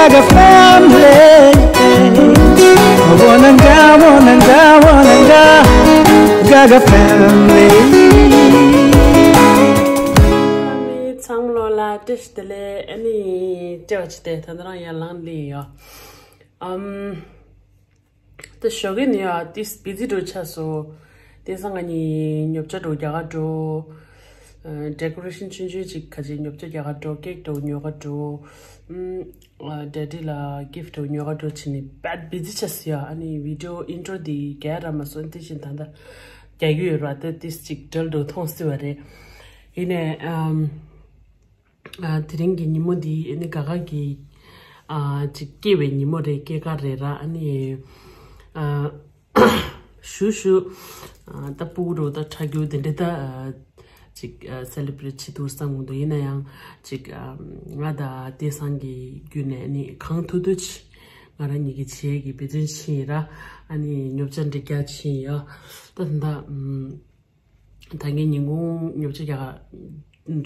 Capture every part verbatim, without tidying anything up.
Gaga family. Wananga, wananga, wananga. Gaga family. ཚང་མ་ལོ་ལ་བཀྲ་ཤིས་བདེ་ལེགས། ཨ་ནི་བཀྲ་ཤིས་བདེ་ལེགས། ད་ལྟ་རང་ཡར་ལངས་ལེ་ཡོད། ཨམ། ད་ཞོགས་ཀས་ནི་ཡ་ཏིས་བི་ཛི་འགྲོ་ཆགས་སོང་། དེང་སང་ང་གཉིས་ཉོ་ཆ་འགྲོ་རྒྱ་གར་འགྲོ། ཨ། ཌེ་ཀོ་རེ་ཤན་ཆུང་ཆུང་ཅིག་ཁ་ཅིག་ཉོ་ཆ་རྒྱ་གར་འགྲོ། ཀེག་འགྲོ་ཉོ་ག་འགྲོ། ཨམ། ཨ། ཌེ་ཌི་ལ་གིཕ་ཊི་འགྲོ་ཉོ་ག་འགྲོ་བྱས་ནས་དཔེ་བི་ཛི་ཆགས་སོང་ཡ། ཨ་ནི་བི་ཌི་ཡོ་ཨིན་ཊྲོ་འདི་རྒྱག་རག་མ་སོང་། དེ་བཞིན་ད་ལྟ་རྒྱག་གི་ཡོད་ར། ད་ཏིས་ཅིག་འགྲེལ་འགྲོ་མཐོང་སྲིད་པ་རེད། ཡིན་ནའི་ཨམ། ཨ། དེ་རིང་གི་ཉིན་མོ་འདི་ཨ་ནི་ག་ག་གི་ཨ་ཅིག་སྐྱེས་པའི་ཉིན་མོ་རེད། སྐྱེས་སྐར་རེད་ར། ཨ་ནི་ཨ་ཞུ་ཞུ་ཨ་ད་སྤུ་གུ་རོ་ད་ཁྲ་རྒྱུ་དེ་འདྲ་ད་ཨ་ཅིག་ཨ་སེ་ལི་བྷི་རེཊ་བྱེད་ཐུབ་བསམ་གི་འདུག་ཡིན་ན་ཡང་ཅིག་ཨ་ང་ད་དེང་སང་གི་བརྒྱུད་ནས་ཨ་ནི་གང་ཐུབ་ཐུབ་ཅིག་ང་རང་ཉིད་ཀྱིས་བྱེད་ཀྱི་འབད་བརྩོན་བྱས་ཡིན་ར། ཨ་ནི་ཉོ་ཆ་འདྲ་རྒྱག་བྱས་ཡིན་ཡ། ད་ད་ད་ཨམ། ད་ངས་ཉིན་གུང་ཉོ་ཆ་རྒྱག་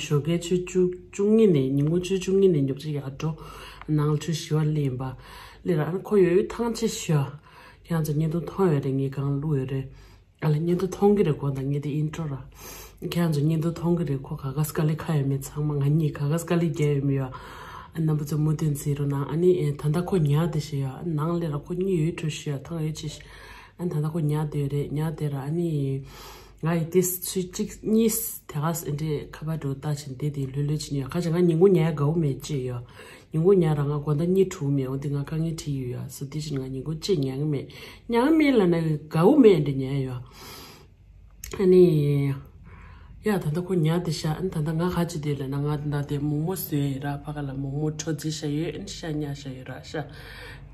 ཞོགས་ཀའི་ཆུ་བཅུ་བཅུ་གཉིས་ནས། ཉིན་གུང་ཆུ་བཅུ་གཉིས་ནས་ཉོ་ཆ་རྒྱག་འགྲོ། ནང་ལ་ཆུ་བཞི་པ་སླེབས་ཡིན་པ། སླེབས་ར་ཨ་ནི་ཁོ་ཡོད་ཐང་ཆད་ཤག་ཁྱེད་རང་ཚོ་བརྙན་ཐུང་མཐོང་ཡོད་རེད། ངས་གང་བླུགས་ཡོད་རེད། ཨ་ལ་བརྙན་ཐུང་མཐོང་གི་རེད། གོ་ད་ངས་དེ་ཨིན་ཊྲོ་ར། ཁྱེད་རང་ཚོ་བརྙན་ཐུང་མཐོང་གི་རེད། ཁོ་ག་ག་སྐ་ལི་ཁ་ཡོད་མེད་ཚང་མ་ང་གཉིས་ག་ག་སྐ་ལི་རྒྱག་ཡོད་མེད་ཡ། ཨ་རྣམ་པ་ཚོ་མུ་མཐུད་གཟིགས་རོགས་གནང་། ཨ་ནི་ཨེ་ད་ལྟ་ཁོ་ཉལ་བསྡད་ཤག་ཡ། ཨ་ནང་སླེབས་ར་ཁོ་གཉིད་ཡོད་འགྲོ་ཤག་ཡ། ཐང་ཡོད་ཆེ་ཤག་ཨ་ད་ལྟ་ཁོ་ཉལ་བསྡད་ཡོད་རེད། ཉལ་བསྡད་ར་ཨ་ནི་ང་ཡི་ཏིས་ཚུལ་གཅིག་གཉིས་དེ་ག་ས་འདྲ་ཁ་པར་འགྲོ་ལྟ་བྱས་བསྡད་དེ་ལྷོད་ལྷོད་བྱས་ནས་ཡོད། ཁ་ཅིག་ང་ཉིན་གུང་ཉལ་དགའ་བོ་མེད་ཅེས་ཡོད། ཉིན་གུང་ཉལ་ར་ང་དགོང་དག་གཉིད་འཕྲོད་མེད། འོ་དེ་ང་དཀའ་ངལ་འཕྲད་ཡོད་ཡ། སོ་དེ་བཞིན་ང་ཉིན་གུང་གཅིག་ཉལ་གི་མེད། ཉལ་གི་མེད་ལབ་ན་དགའ་བོ་མེད་འདྲ་ཉལ་ཡོད། ཨ་ནི། ཡ་ད་ལྟ་ཁོ་ཉལ་བསྡད་ཤག་ཨ་ནི་ད་ལྟ་ང་ག་ཅི་བསྡད་ལབ་ན་ང་ད་ལྟ་དེ་མོག་མོག་བཟོས་ཡིན་ར། ཕ་ག་ལ་མོག་མོག་འཕྲོ་རྩིས་བྱས་ཡོད། ཨ་ནི་ཤ་ཉར་བྱས་ཡོད་ར། ཤ་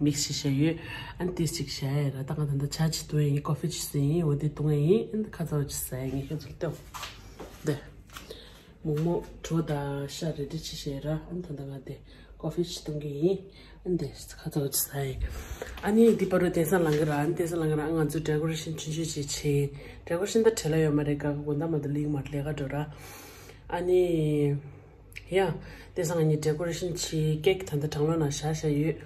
མིག་སི་བྱས་ཡོད། ཨ་ནི་ཏིས་ཅིག་བྱས་ཡིན་ར། ད་ང་ད་ལྟ་ཇ་ཅིག་འཐུང་ཡིན། ཀོ་ཕི་ཅིག་བཟོས་ཡིན། འོ་དེ་འཐུང་ཡིན། ཨ་ནི་ཁ་ཚ་བོ་ཅིག་ཟ་ཡིན། ངས་ཁྱོད་ཚོར་སྟོན། དེ། མོག་མོག་གྲོ་དང་ཤ་རེ་ཌི་ཅིག་བྱས་ར། ཨ་ནི་ད་ལྟ་ང་དེ་ཀོ་ཕི་ཅིག་འཐུང་གི་ཡིན། ཨ་ནི་དེ་ཁ་ཚ་བོ་ཅིག་ཟ་ཡིན། ཨ་ནི་འདི་པར་རུ་དེང་སང་ལང་གི་ར། ཨ་ནི་དེང་སང་ལང་གི་ར། ང་ཚོ་ཌེ་ཀོ་རེ་ཤན་ཆུང་ཆུང་ཅིག་བྱས། ཌེ་ཀོ་རེ་ཤན་ད་བྲེལ་ལ་ཡོད་མ་རེད། ག་ག་དགོང་དག་མ་གཏོགས་ལིང་མ་ལས་ཀ་འགྲོ་ར། ཨ་ནི་ཡ། དེང་སང་ང་གཉིས་ཌེ་ཀོ་རེ་ཤན་བྱས། ཀེག་ད་ལྟ་གྲང་ལོ་ནང་བཞག་བཞག་ཡོད།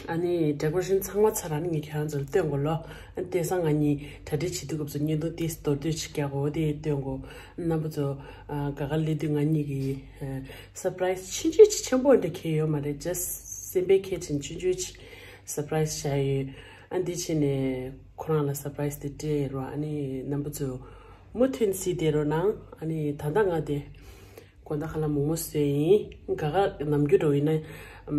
ཨ་ནི་ཌེ་ཀོ་རེ་ཤན་ཚང་མ་ཚར་ར། ཨ་ནི་ངས་ཁྱེད་རང་ཚོར་སྟོན་དགོས་ལོ། ཨ་ནི་དེང་སང་ང་གཉིས་གྲ་སྒྲིག་བྱེད་དུས་སྐབས་སུ་བརྙན་ཐུང་ཏིས་མདོར་བསྡུས་ཤིག་རྒྱག་དགོས། དེ་སྟོན་དགོས། རྣམ་པ་ཚོ་ཨ་ག་ག་སླེབས་དུས་ང་གཉིས་ཀྱི་ཨ་སར་པ་རའི་སི་ཆུང་ཆུང་ཅིག་ཆེན་པོ་འདྲ་ཁེལ་ཡོད་མ་རེད། ཇ་སི་སེམས་པའི་ཁེ་ཆེན་ཆུང་ཆུང་ཅིག་སར་པ་རའི་སི་བྱས་ཡོད། ཨ་འདི་བྱས་ནས་ཁོ་རང་ལ་སར་པ་རའི་སི་དེ་སྤྲད་རོགས། ཨ་ནི་རྣམ་པ་ཚོ་མུ་མཐུད་གཟིགས་བསྡད་རོགས་གནང་། ཨ་ནི་ད་ལྟ་ང་དེ་དགོང་དག་ཁ་ལག་མོག་མོག་བཟོས་ཡིན། ག་ག་ནམ་རྒྱུན་འགྲོ་ཡིན་ན་ཨམ་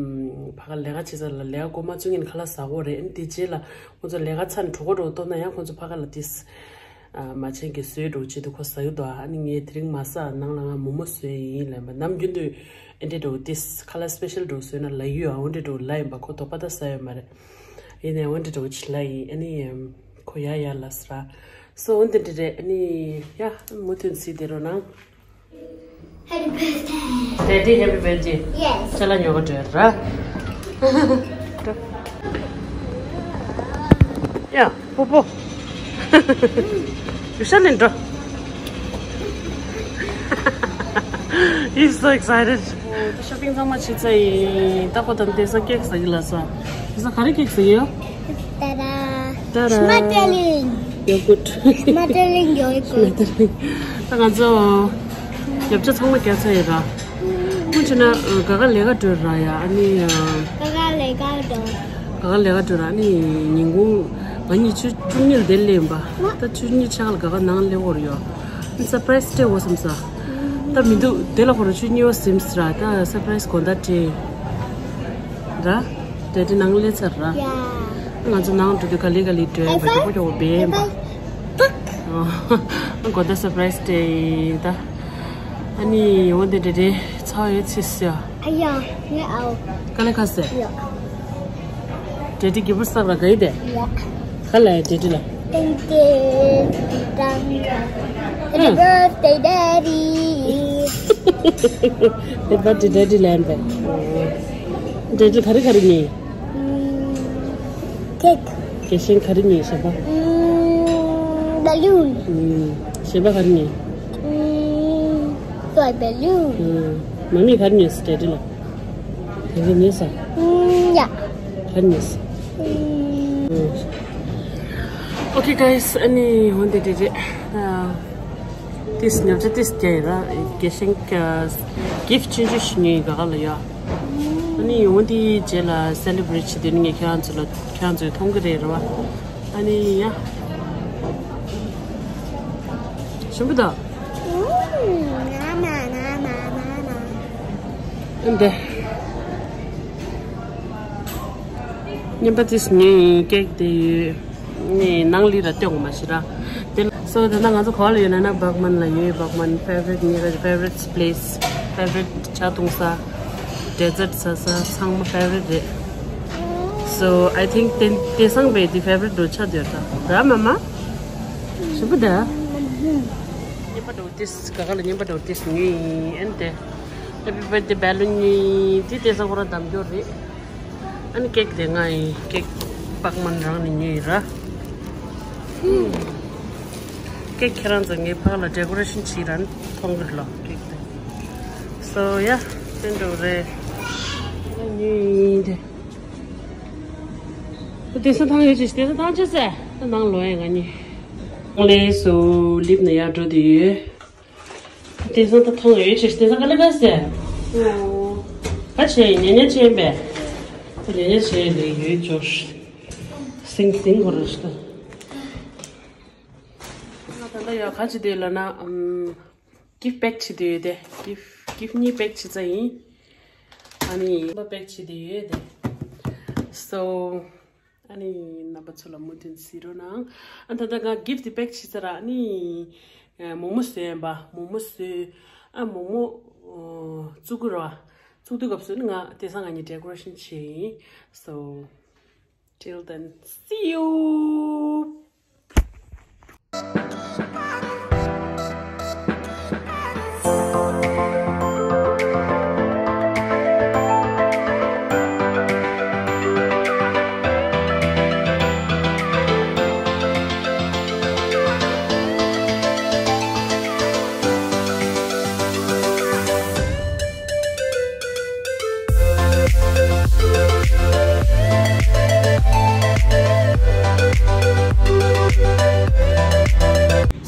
ཕ་ག་ལས་ཀ་བྱེད་ས་ལ་ལས་ཀ་འགོ་མ་བཙུགས་སྔོན་ཁ་ལག་ཟ་དགོས་རེད། ཨ་ནི་དེ་རྗེས་ལ་ཁོང་ཚོ་ལས་ཀ་ཚར་ནས་གྲོད་ཁོག་འགྲོ་ལྟོགས་ན་ཡང་ཁོང་ཚོ་ཕ་ག་ལ་ཏིས་ཨ་མ་བྱན་གྱིས་བཟོས་འགྲོ་བྱེད་དུས་ཁོ་ཟ་གི་འདུག་ཨ་ནི་ངས་དེ་རིང་མ་ཟ། ནང་ལ་ང་མོག་མོག་བཟོས་ཡིན་ལབ་པ། ནམ་རྒྱུན་དུ་ཨེ་འདྲས་འགྲོ་ཏིས་ཁ་ལག་སི་པེ་ཤལ་འགྲོ་བཟོས་ན་ལབ་ཡོད། ཨ་འོ་འདྲས་འགྲོ་ལབ་ཡིན་པ། ཁོ་དོགས་པ་ད་ཟ་ཡོད་མ་རེད། ཡིན་ནའི་འོ་འདྲས་འགྲོ་ཅིག་ལབ་ཡིན། ཨ་ནི་ཁོ་ཡ་ཡ་ལབ་ས་ར། སོ་འོ་འདི་འདྲས་རེད། ཨ་ནི་ཡ་མུ་མཐུད་གཟིགས་བསྡད་རོགས་གནང་། Happy birthday. Daddy, happy birthday. Yes. ཅ་ལག་ཉོ་ག་འགྲོ་ར། ཡ་པོ་པོ། ཡུ་ཤ་ནས་འགྲོ། He's so excited. ཤོ་པིང་ཚང་མ་བྱས་ཚར་ཡིན། ད་ཁོ་དང་དེང་སང་ཀེག་ཟ་གི་ལབ་སོང་། དེང་སང་ག་རེ་ཀེག་ཟ་གི་ཡོད། ཏ་ར། ཏ་ར། Schmetterling. Yogurt. Schmetterling yogurt. Schmetterling. ད་ང་ཚོ་ཉོ་ཆ་ཚང་མ་རྒྱག་ཚར་ཡོད་ར། སྔོན་ཆད་ན་ག་ག་ལས་ཀ་འགྲོ་ར་ཡ། ཨ་ནི་ག་ག་ལས་ཀ་འགྲོ། ག་ག་ལས་ཀ་འགྲོ་ར། ཨ་ནི་ཉིན་གུང་ང་གཉིས་ཆུ་ཆུ་གཉིས་ལ་དེ་སླེབས་ཡིན་པ། ད་ཆུ་གཉིས་ཆགས་ལ་ག་ག་ནང་སླེབས་འོར་ཡོད། ཨ་ནི་སར་པ་རའི་སི་སྤྲད་དགོས་བསམ་ས། ད་མི་འདུག་དེ་ལ་ཁོ་རང་ཆུ་གཉིས་པ་ཟིན་ས་ར། ད་སར་པ་རའི་སི་དགོང་དག་སྤྲད་ར། དེ་དེ་ནང་སླེབས་ཚར་ར། ཡ། ང་ཚོ་ནང་འགྲོ་དུས་ག་ལེ་ག་ལེ་འགྲོ་ཡིན་པ། ཨེ་ཕ། ཨེ་ཕ། ཨེ་ཕ། ཨོ། དགོང་དག་སར་པ་རའི་སི་སྤྲད་ཡིན་ད། ཨ་ནི་འོ་དེ་འདྲ་རེད། ཚ་བ་ཡོད་ཚིག་ཟེར། ཨ་ཡ། ངས་ཨའོ། དཀའ་ལས་ཁ་ཟས། ཡ། ཌེ་ཌི་གི་པུར་བསགས་ལ་ག་ཡི་དེ། ཡ། ག་ལ་ཡ་ཌེ་ཌི་ལ། Thank you. Happy birthday, daddy. Happy birthday, daddy ལ་ཡིན་པས། ཌེ་ཌི་ག་རེ་ག་རེ་ཉོས། ཀེག། གལ་ཤིང་ག་རེ་ཉོས་ཞེས་པ། བ་ལུན། ཞེས་པ་ག་རེ་ཉོས། ཊོའི་བ་ལུན། མ་མི་ག་རེ་ཉོས་ཌེ་ཌི་ལ། དེ་ག་ཉེ་ས། ཨུམ། ཡ། ག་ཉེ་ས། ཨུམ། Okay, guys, ཨ་ནི་འོན་ཏེ་དེ་རེད། ཨ། ཏིས་ཉོ་ཆ་ཏིས་རྒྱ་ཡིན་ར། གེ་ཤིང་ག་gift ཆུང་ཆུང་ཞིག་ཉོས་ཡིན་ག་ག་ལ་ཡ། ཨ་ནི་འོན་ཏེ་རྗེས་ལ་celebrate བྱེད་དུས་ནི་ངས་ཁྱེད་རང་ཚོ་ལ་ཁྱེད་རང་ཚོས་མཐོང་གི་རེད་ར་བ། ཨ་ནི་ཡ། ཞིམ་པོ་དང་། ཨུམ། ཨ་འདི། རྔན་པ་ཏིས་ཉོས་ཡིན། ཀེག་དེ་ཡོད། ནི་ནང་ལི་ར་སྟོན་གོ་མ་ཤི་ར། དེ་ལ་སོ་དེ་ན་ང་ཚོ་ག་ལ་ཡོད་ན་ན་བག་མན་ལ་ཡོད། བག་མན་favorite ངའི་favorite place, favorite ཇ་འཐུང་ས། dessert ཟ་ས་ཚང་མ་favorite རེད། So I think དེ་དེ་སང་བས་དེ་favorite འགྲོ་ཆ་དེར་ད་ར་མ་མ། ཞིམ་པོ་ད། རྔན་པ་འགྲོ་ཏིས་ག་ག་ལ་རྔན་པ་འགྲོ་ཏིས་ངའི་ཨན་དེ། Happy birthday balloon ནི་དེ་དེ་སང་ཁོ་རང་འདམ་རྒྱུ་རེད། ཨ་ནི་ཀེག་དེ་ང་ཡི་ཀེག་བག་མན་རང་ནས་ཉོས་ཡིན་ར། ཀེག་ཁྱེད་རང་ཚོ་ངའི་ཕག་ལ་decoration བྱེད་ར་མཐོང་གི་ལོ་ཀེག་དེ། So yeah, དེ་འགྲོ་རེད། ཉོས་ཡིན་དེ། དེ་ས་ཐང་ཡོད་ཅེས་དེ་ས་ཐང་ཅེས་ཟེར། ད་ནང་ལོ་ཡ་ང་གཉིས། ལས་སུ་ལིབ་ནས་ཡར་འགྲོ་དུས། དེང་སང་ད་ཐང་ཡོད་ཅེས་དེང་སང་ག་ལེ་ག་ཟེར། ཨོ། ག་བྱས་ཡིན་ཉེ་ཉེ་བྱས་པས། ཉེ་ཉེ་བྱས་ལས་ཡོད་ཅོ། སིང་སིང་གོ་ར་ཤི་ད། ང་ད་ལྟ་ཡ་ག་ཅི་དེ་ལ་ན་ཨམ། gift pack བྱེད་དུ་ཡོད་དེ། gift gift གཉིས་pack བྱེད་ས་ཡིན། ཨ་ནི་ཡིན་པ་pack བྱེད་དུ་ཡོད་དེ། So། ཨ་ནི་རྣམ་པ་ཚོ་ལ་མུ་མཐུད་གཟིགས་རོགས་གནང་། ཨ་ད་ལྟ་ང་gift pack བྱེད་ས་ར་ཨ་ནི་མོག་མོག་བཟོས་ཡིན་པ། མོག་མོག་བཟོས། ཨ་མོག་མོག་བཙུགས་ཀྱི་ར། བཙུགས་དུས་སྐབས་སུ་ནི་ང་དེང་སང་ང་གཉིས་decoration བྱས་ཡིན། So till then, see you.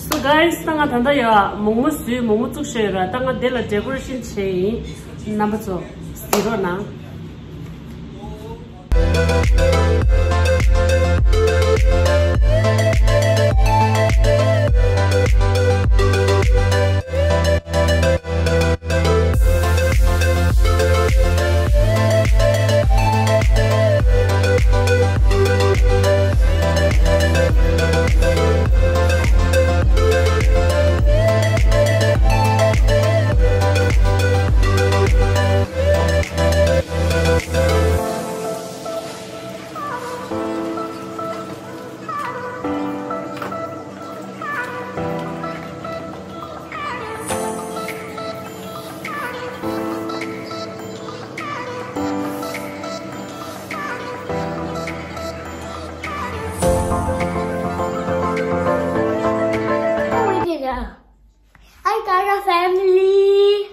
So guys, ད་ང་ད་ལྟ་ཡ་མོག་མོག་བཟོས། མོག་མོག་བཙུགས་བཞག་ཡོད་ར། ད་ང་དེ་ལ་decoration བྱས་ཡིན། རྣམ་པ་ཚོ་གཟིགས་རོགས་གནང་། Hi, Gaga family.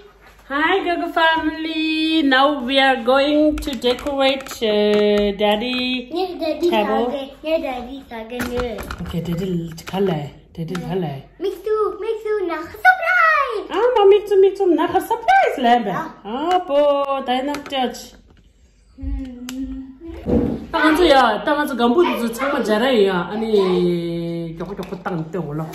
Hi, Gaga family. Now we are going to decorate, uh, Daddy table. Daddy, Daddy, Daddy. Okay, Daddy, color. དེ་དུས་ག་ལས། མིག་ཏུ་མིག་ཏུ་ནག་surprise། ཨ་མ་མིག་ཏུ་མིག་ཏུ་ནག་surprise ལབ་པས། ཨ། ཨ་པོ་ད་ནག་ཅག་ད་ང་ཚོ་ཡ་ད་ང་ཚོ་སྒམ་པོ་དེ་ཚོ་ཚང་མ་སྦྱར་ཡ་ཡིན་ཡ། ཨ་ནི་མགྱོགས་པོ་མགྱོགས་པོ་བཏང་སྟེ་འོ་ལོ།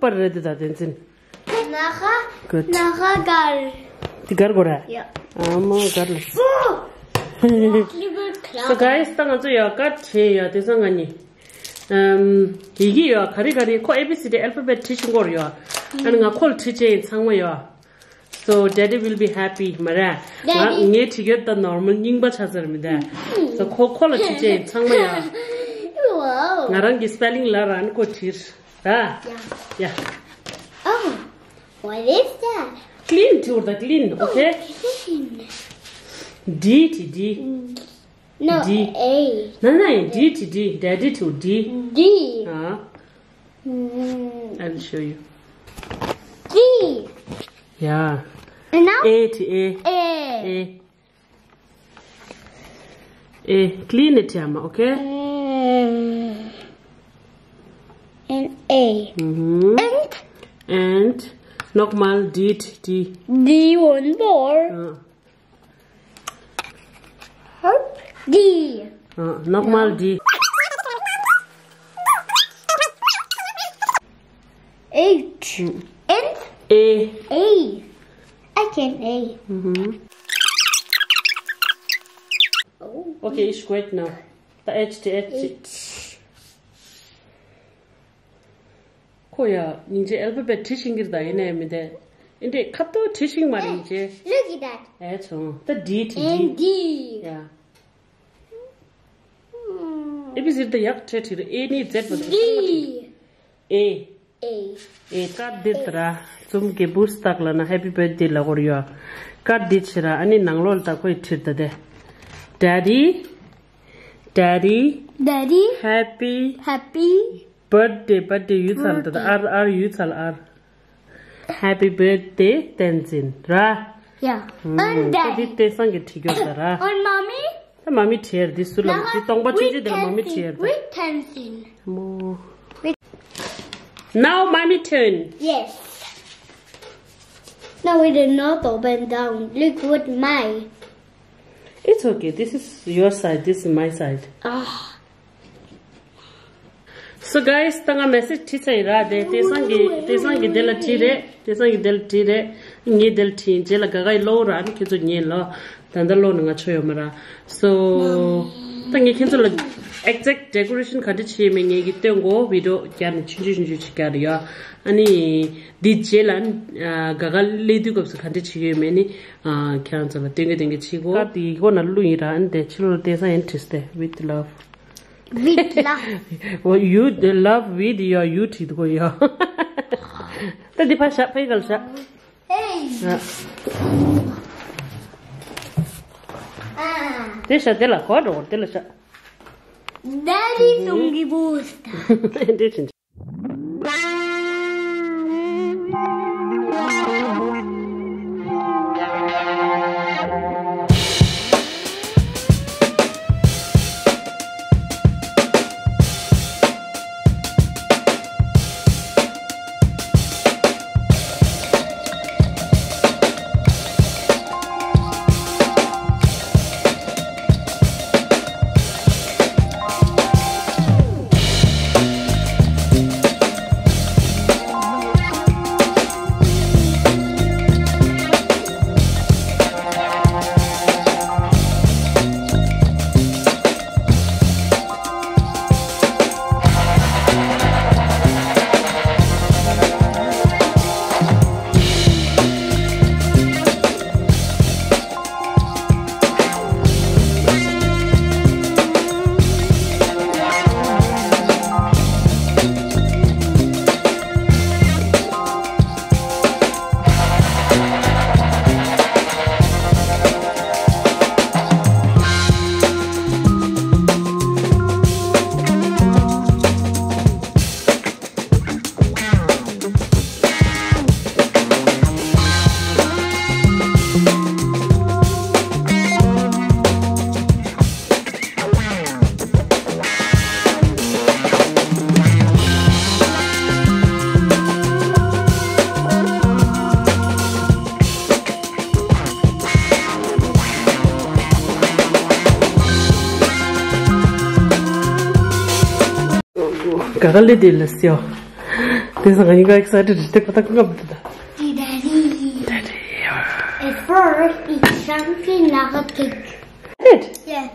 པར་རེད་དེ་ད་བསྟན་འཛིན། Good. ནག་དཀར། དེ་དཀར་གོ་ར། Yeah. ཨ་མ་དཀར་ལ། So guys, ད་ང་ཚོ་ཡ་ཀ་བྲིས་ཡ་དེ་ཚོ་ང་གཉིས། ཨམ། ཡི་གེ་ཡ་ག་རེ་ག་རེ་ཁོ་A B C D alphabet བྲིས་ཤིང་གོ་ར་ཡ། ཨ་ནི་ང་ཁོ་ལ་བྲིས་བྱས་ཡིན་ཚང་མ་ཡ། So daddy will be happy མ་རེད། ང་ངའི་བྲིས་ཡོད་ད་normal རྙིང་པ་ཆགས་ཚར་མི་འདུག So ཁོ་ཁོ་ལ་བྲིས་བྱས་ཡིན་ཚང་མ་ཡ། Wow. ང་རང་གི་spelling ལ་རང་ཁོ་བྲིས། ར། Yeah. ཡ། Oh, what is that? Clean བྲིས་ད་clean, okay? Clean. D བྲིས་D. No, D. A. ན་ན་D བྲིས་D. Daddy བྲིས་D. D. ཨ། Mm. I will show you. D. Yeah. And now? A བྲིས་A. A. A. A. Clean བྲིས་ཡ་མ། Okay? Mm. And A. Mm-hmm. And? And ནོག་མལ་D བྲིས་D. D one more. ཨ། Herb D. ཨ། ནོག་མལ་D. H. Mm. And? A. A. I can A. Mm-hmm. Oh. Okay, it's great now. The H, the H. H. ཁོ་ཡ་སྙིང་རྗེ་alphabet བྲིས་ཤིང་གིར་ད་ཡིན་ནའི་མི་དེ། ཨིན་དེ་ཁ་ཏོ་བྲིས་ཤིང་མ་རེད་སྙིང་རྗེ། Look at that. ཨེ་ཚོ་ད་D བྲིས་D. And D. Yeah. A B C ད་ཡག་བྲིས་བྲིས་རེད། A ནི་Z བ་ད། D. A. A. A. ཀར་འདི་ལྟར་ར། ཙུམ་གི་བུ་སྟག་ལ་ན་happy birthday ལ་གོ་ར་ཡོད། ཀར་འདི་ཕྱི་ར། ཨ་ནི་ནང་ལོགས་ལ་ད་ཁོས་བྲིས་ད་དེ། Daddy. Daddy. Happy. Happy. Birthday, birthday ཡུ་ཚལ་ད་ད། Birthday. R, R ཡུ་ཚལ་R. Happy birthday བསྟན་འཛིན་ར། Yeah. ཨུམ། And ད་འདི་Daddy. བསྟན་སང་གི་བྲིས་རྒྱུ་ད་ར། And mommy. ད་མ་མི་བྲིས་འདི་སུ་ལ་འདི་སྟོང་པ་ཆུང་ཆུང་དེ་ལ་མ་མི་བྲིས་འདི། With pencil. མོ། Now mommy turn. Yes. Now we did not open down. Look what my. It's okay. This is your side. This is my side. Ah. So guys, ད་ང་message བྲིས་ཚར་ཡིན་ར། དེ་བསྟན་སང་གི་བསྟན་སང་གི་དེ་ལ་བྲིས་རེད། བསྟན་སང་གི་དེ་ལ་བྲིས་རེད། ངས་དེ་ལ་བྲིས། རྗེས་ལ་ག་ག་ཡི་ལོ་ར། ཨ་ནི་ཁྱེད་ཚོ་ཉན་ལོ། ད་ལྟ་ལོ་ནི་ང་ཆོ་ཡོད་མ་ར། So ད་ངས་ཁྱེད་ཚོ་ལ་exact decoration ག་འདྲ་བྱས་ཡོད་མེད་ངས་ཀྱི་སྟོན་གོ། video བརྒྱབ་ནས་ཆུང་ཆུང་ཆུང་ཆུང་ཅིག་བརྒྱབ་རེད་ཡ། ཨ་ནི་འདི་རྗེས་ལ་ཨ་ག་ག་སླེབས་དུས་སྐབས་སུ་ག་འདྲ་བྱེད་ཀྱི་ཡོད་མེད་ནི་ཨ་ཁྱེད་རང་ཚོ་ལ་སྟོན་གི་སྟོན་གི་བྱེད་གོ། ཀ་དེ་ཁོ་ན་བླུགས་ཡིན་ར། ཨ་ནི་དེ་ཕྱི་ལོགས་བསྟན་སང་ཡིན་བྲིས་ཏེ། With love. With love. Oh, you, the love with your, you བྲིས་འདུག་གོ་ཡ། ད་འདི་ཕར་བཞག་ཕ་ཡི་ག་ལ་བཞག Hey. ཨ། དེ་བཞག་དེ་ལ་གོ་འགྲོ་དེ་ལ་བཞག Daddy ཏུང་གི་བུ། འདི་ཕྱིན། ག་ག་ལེ་དེ་ལ་སིའོ། དེ་སང་ང་གཉིས་ཀ་excited རེད་དེ་ཁོ་ཐག་ཁོ་ཁ་མི་འདུག་ད། Daddy, Daddy, yeah. At first, it sounded like a cake. Did? Yeah.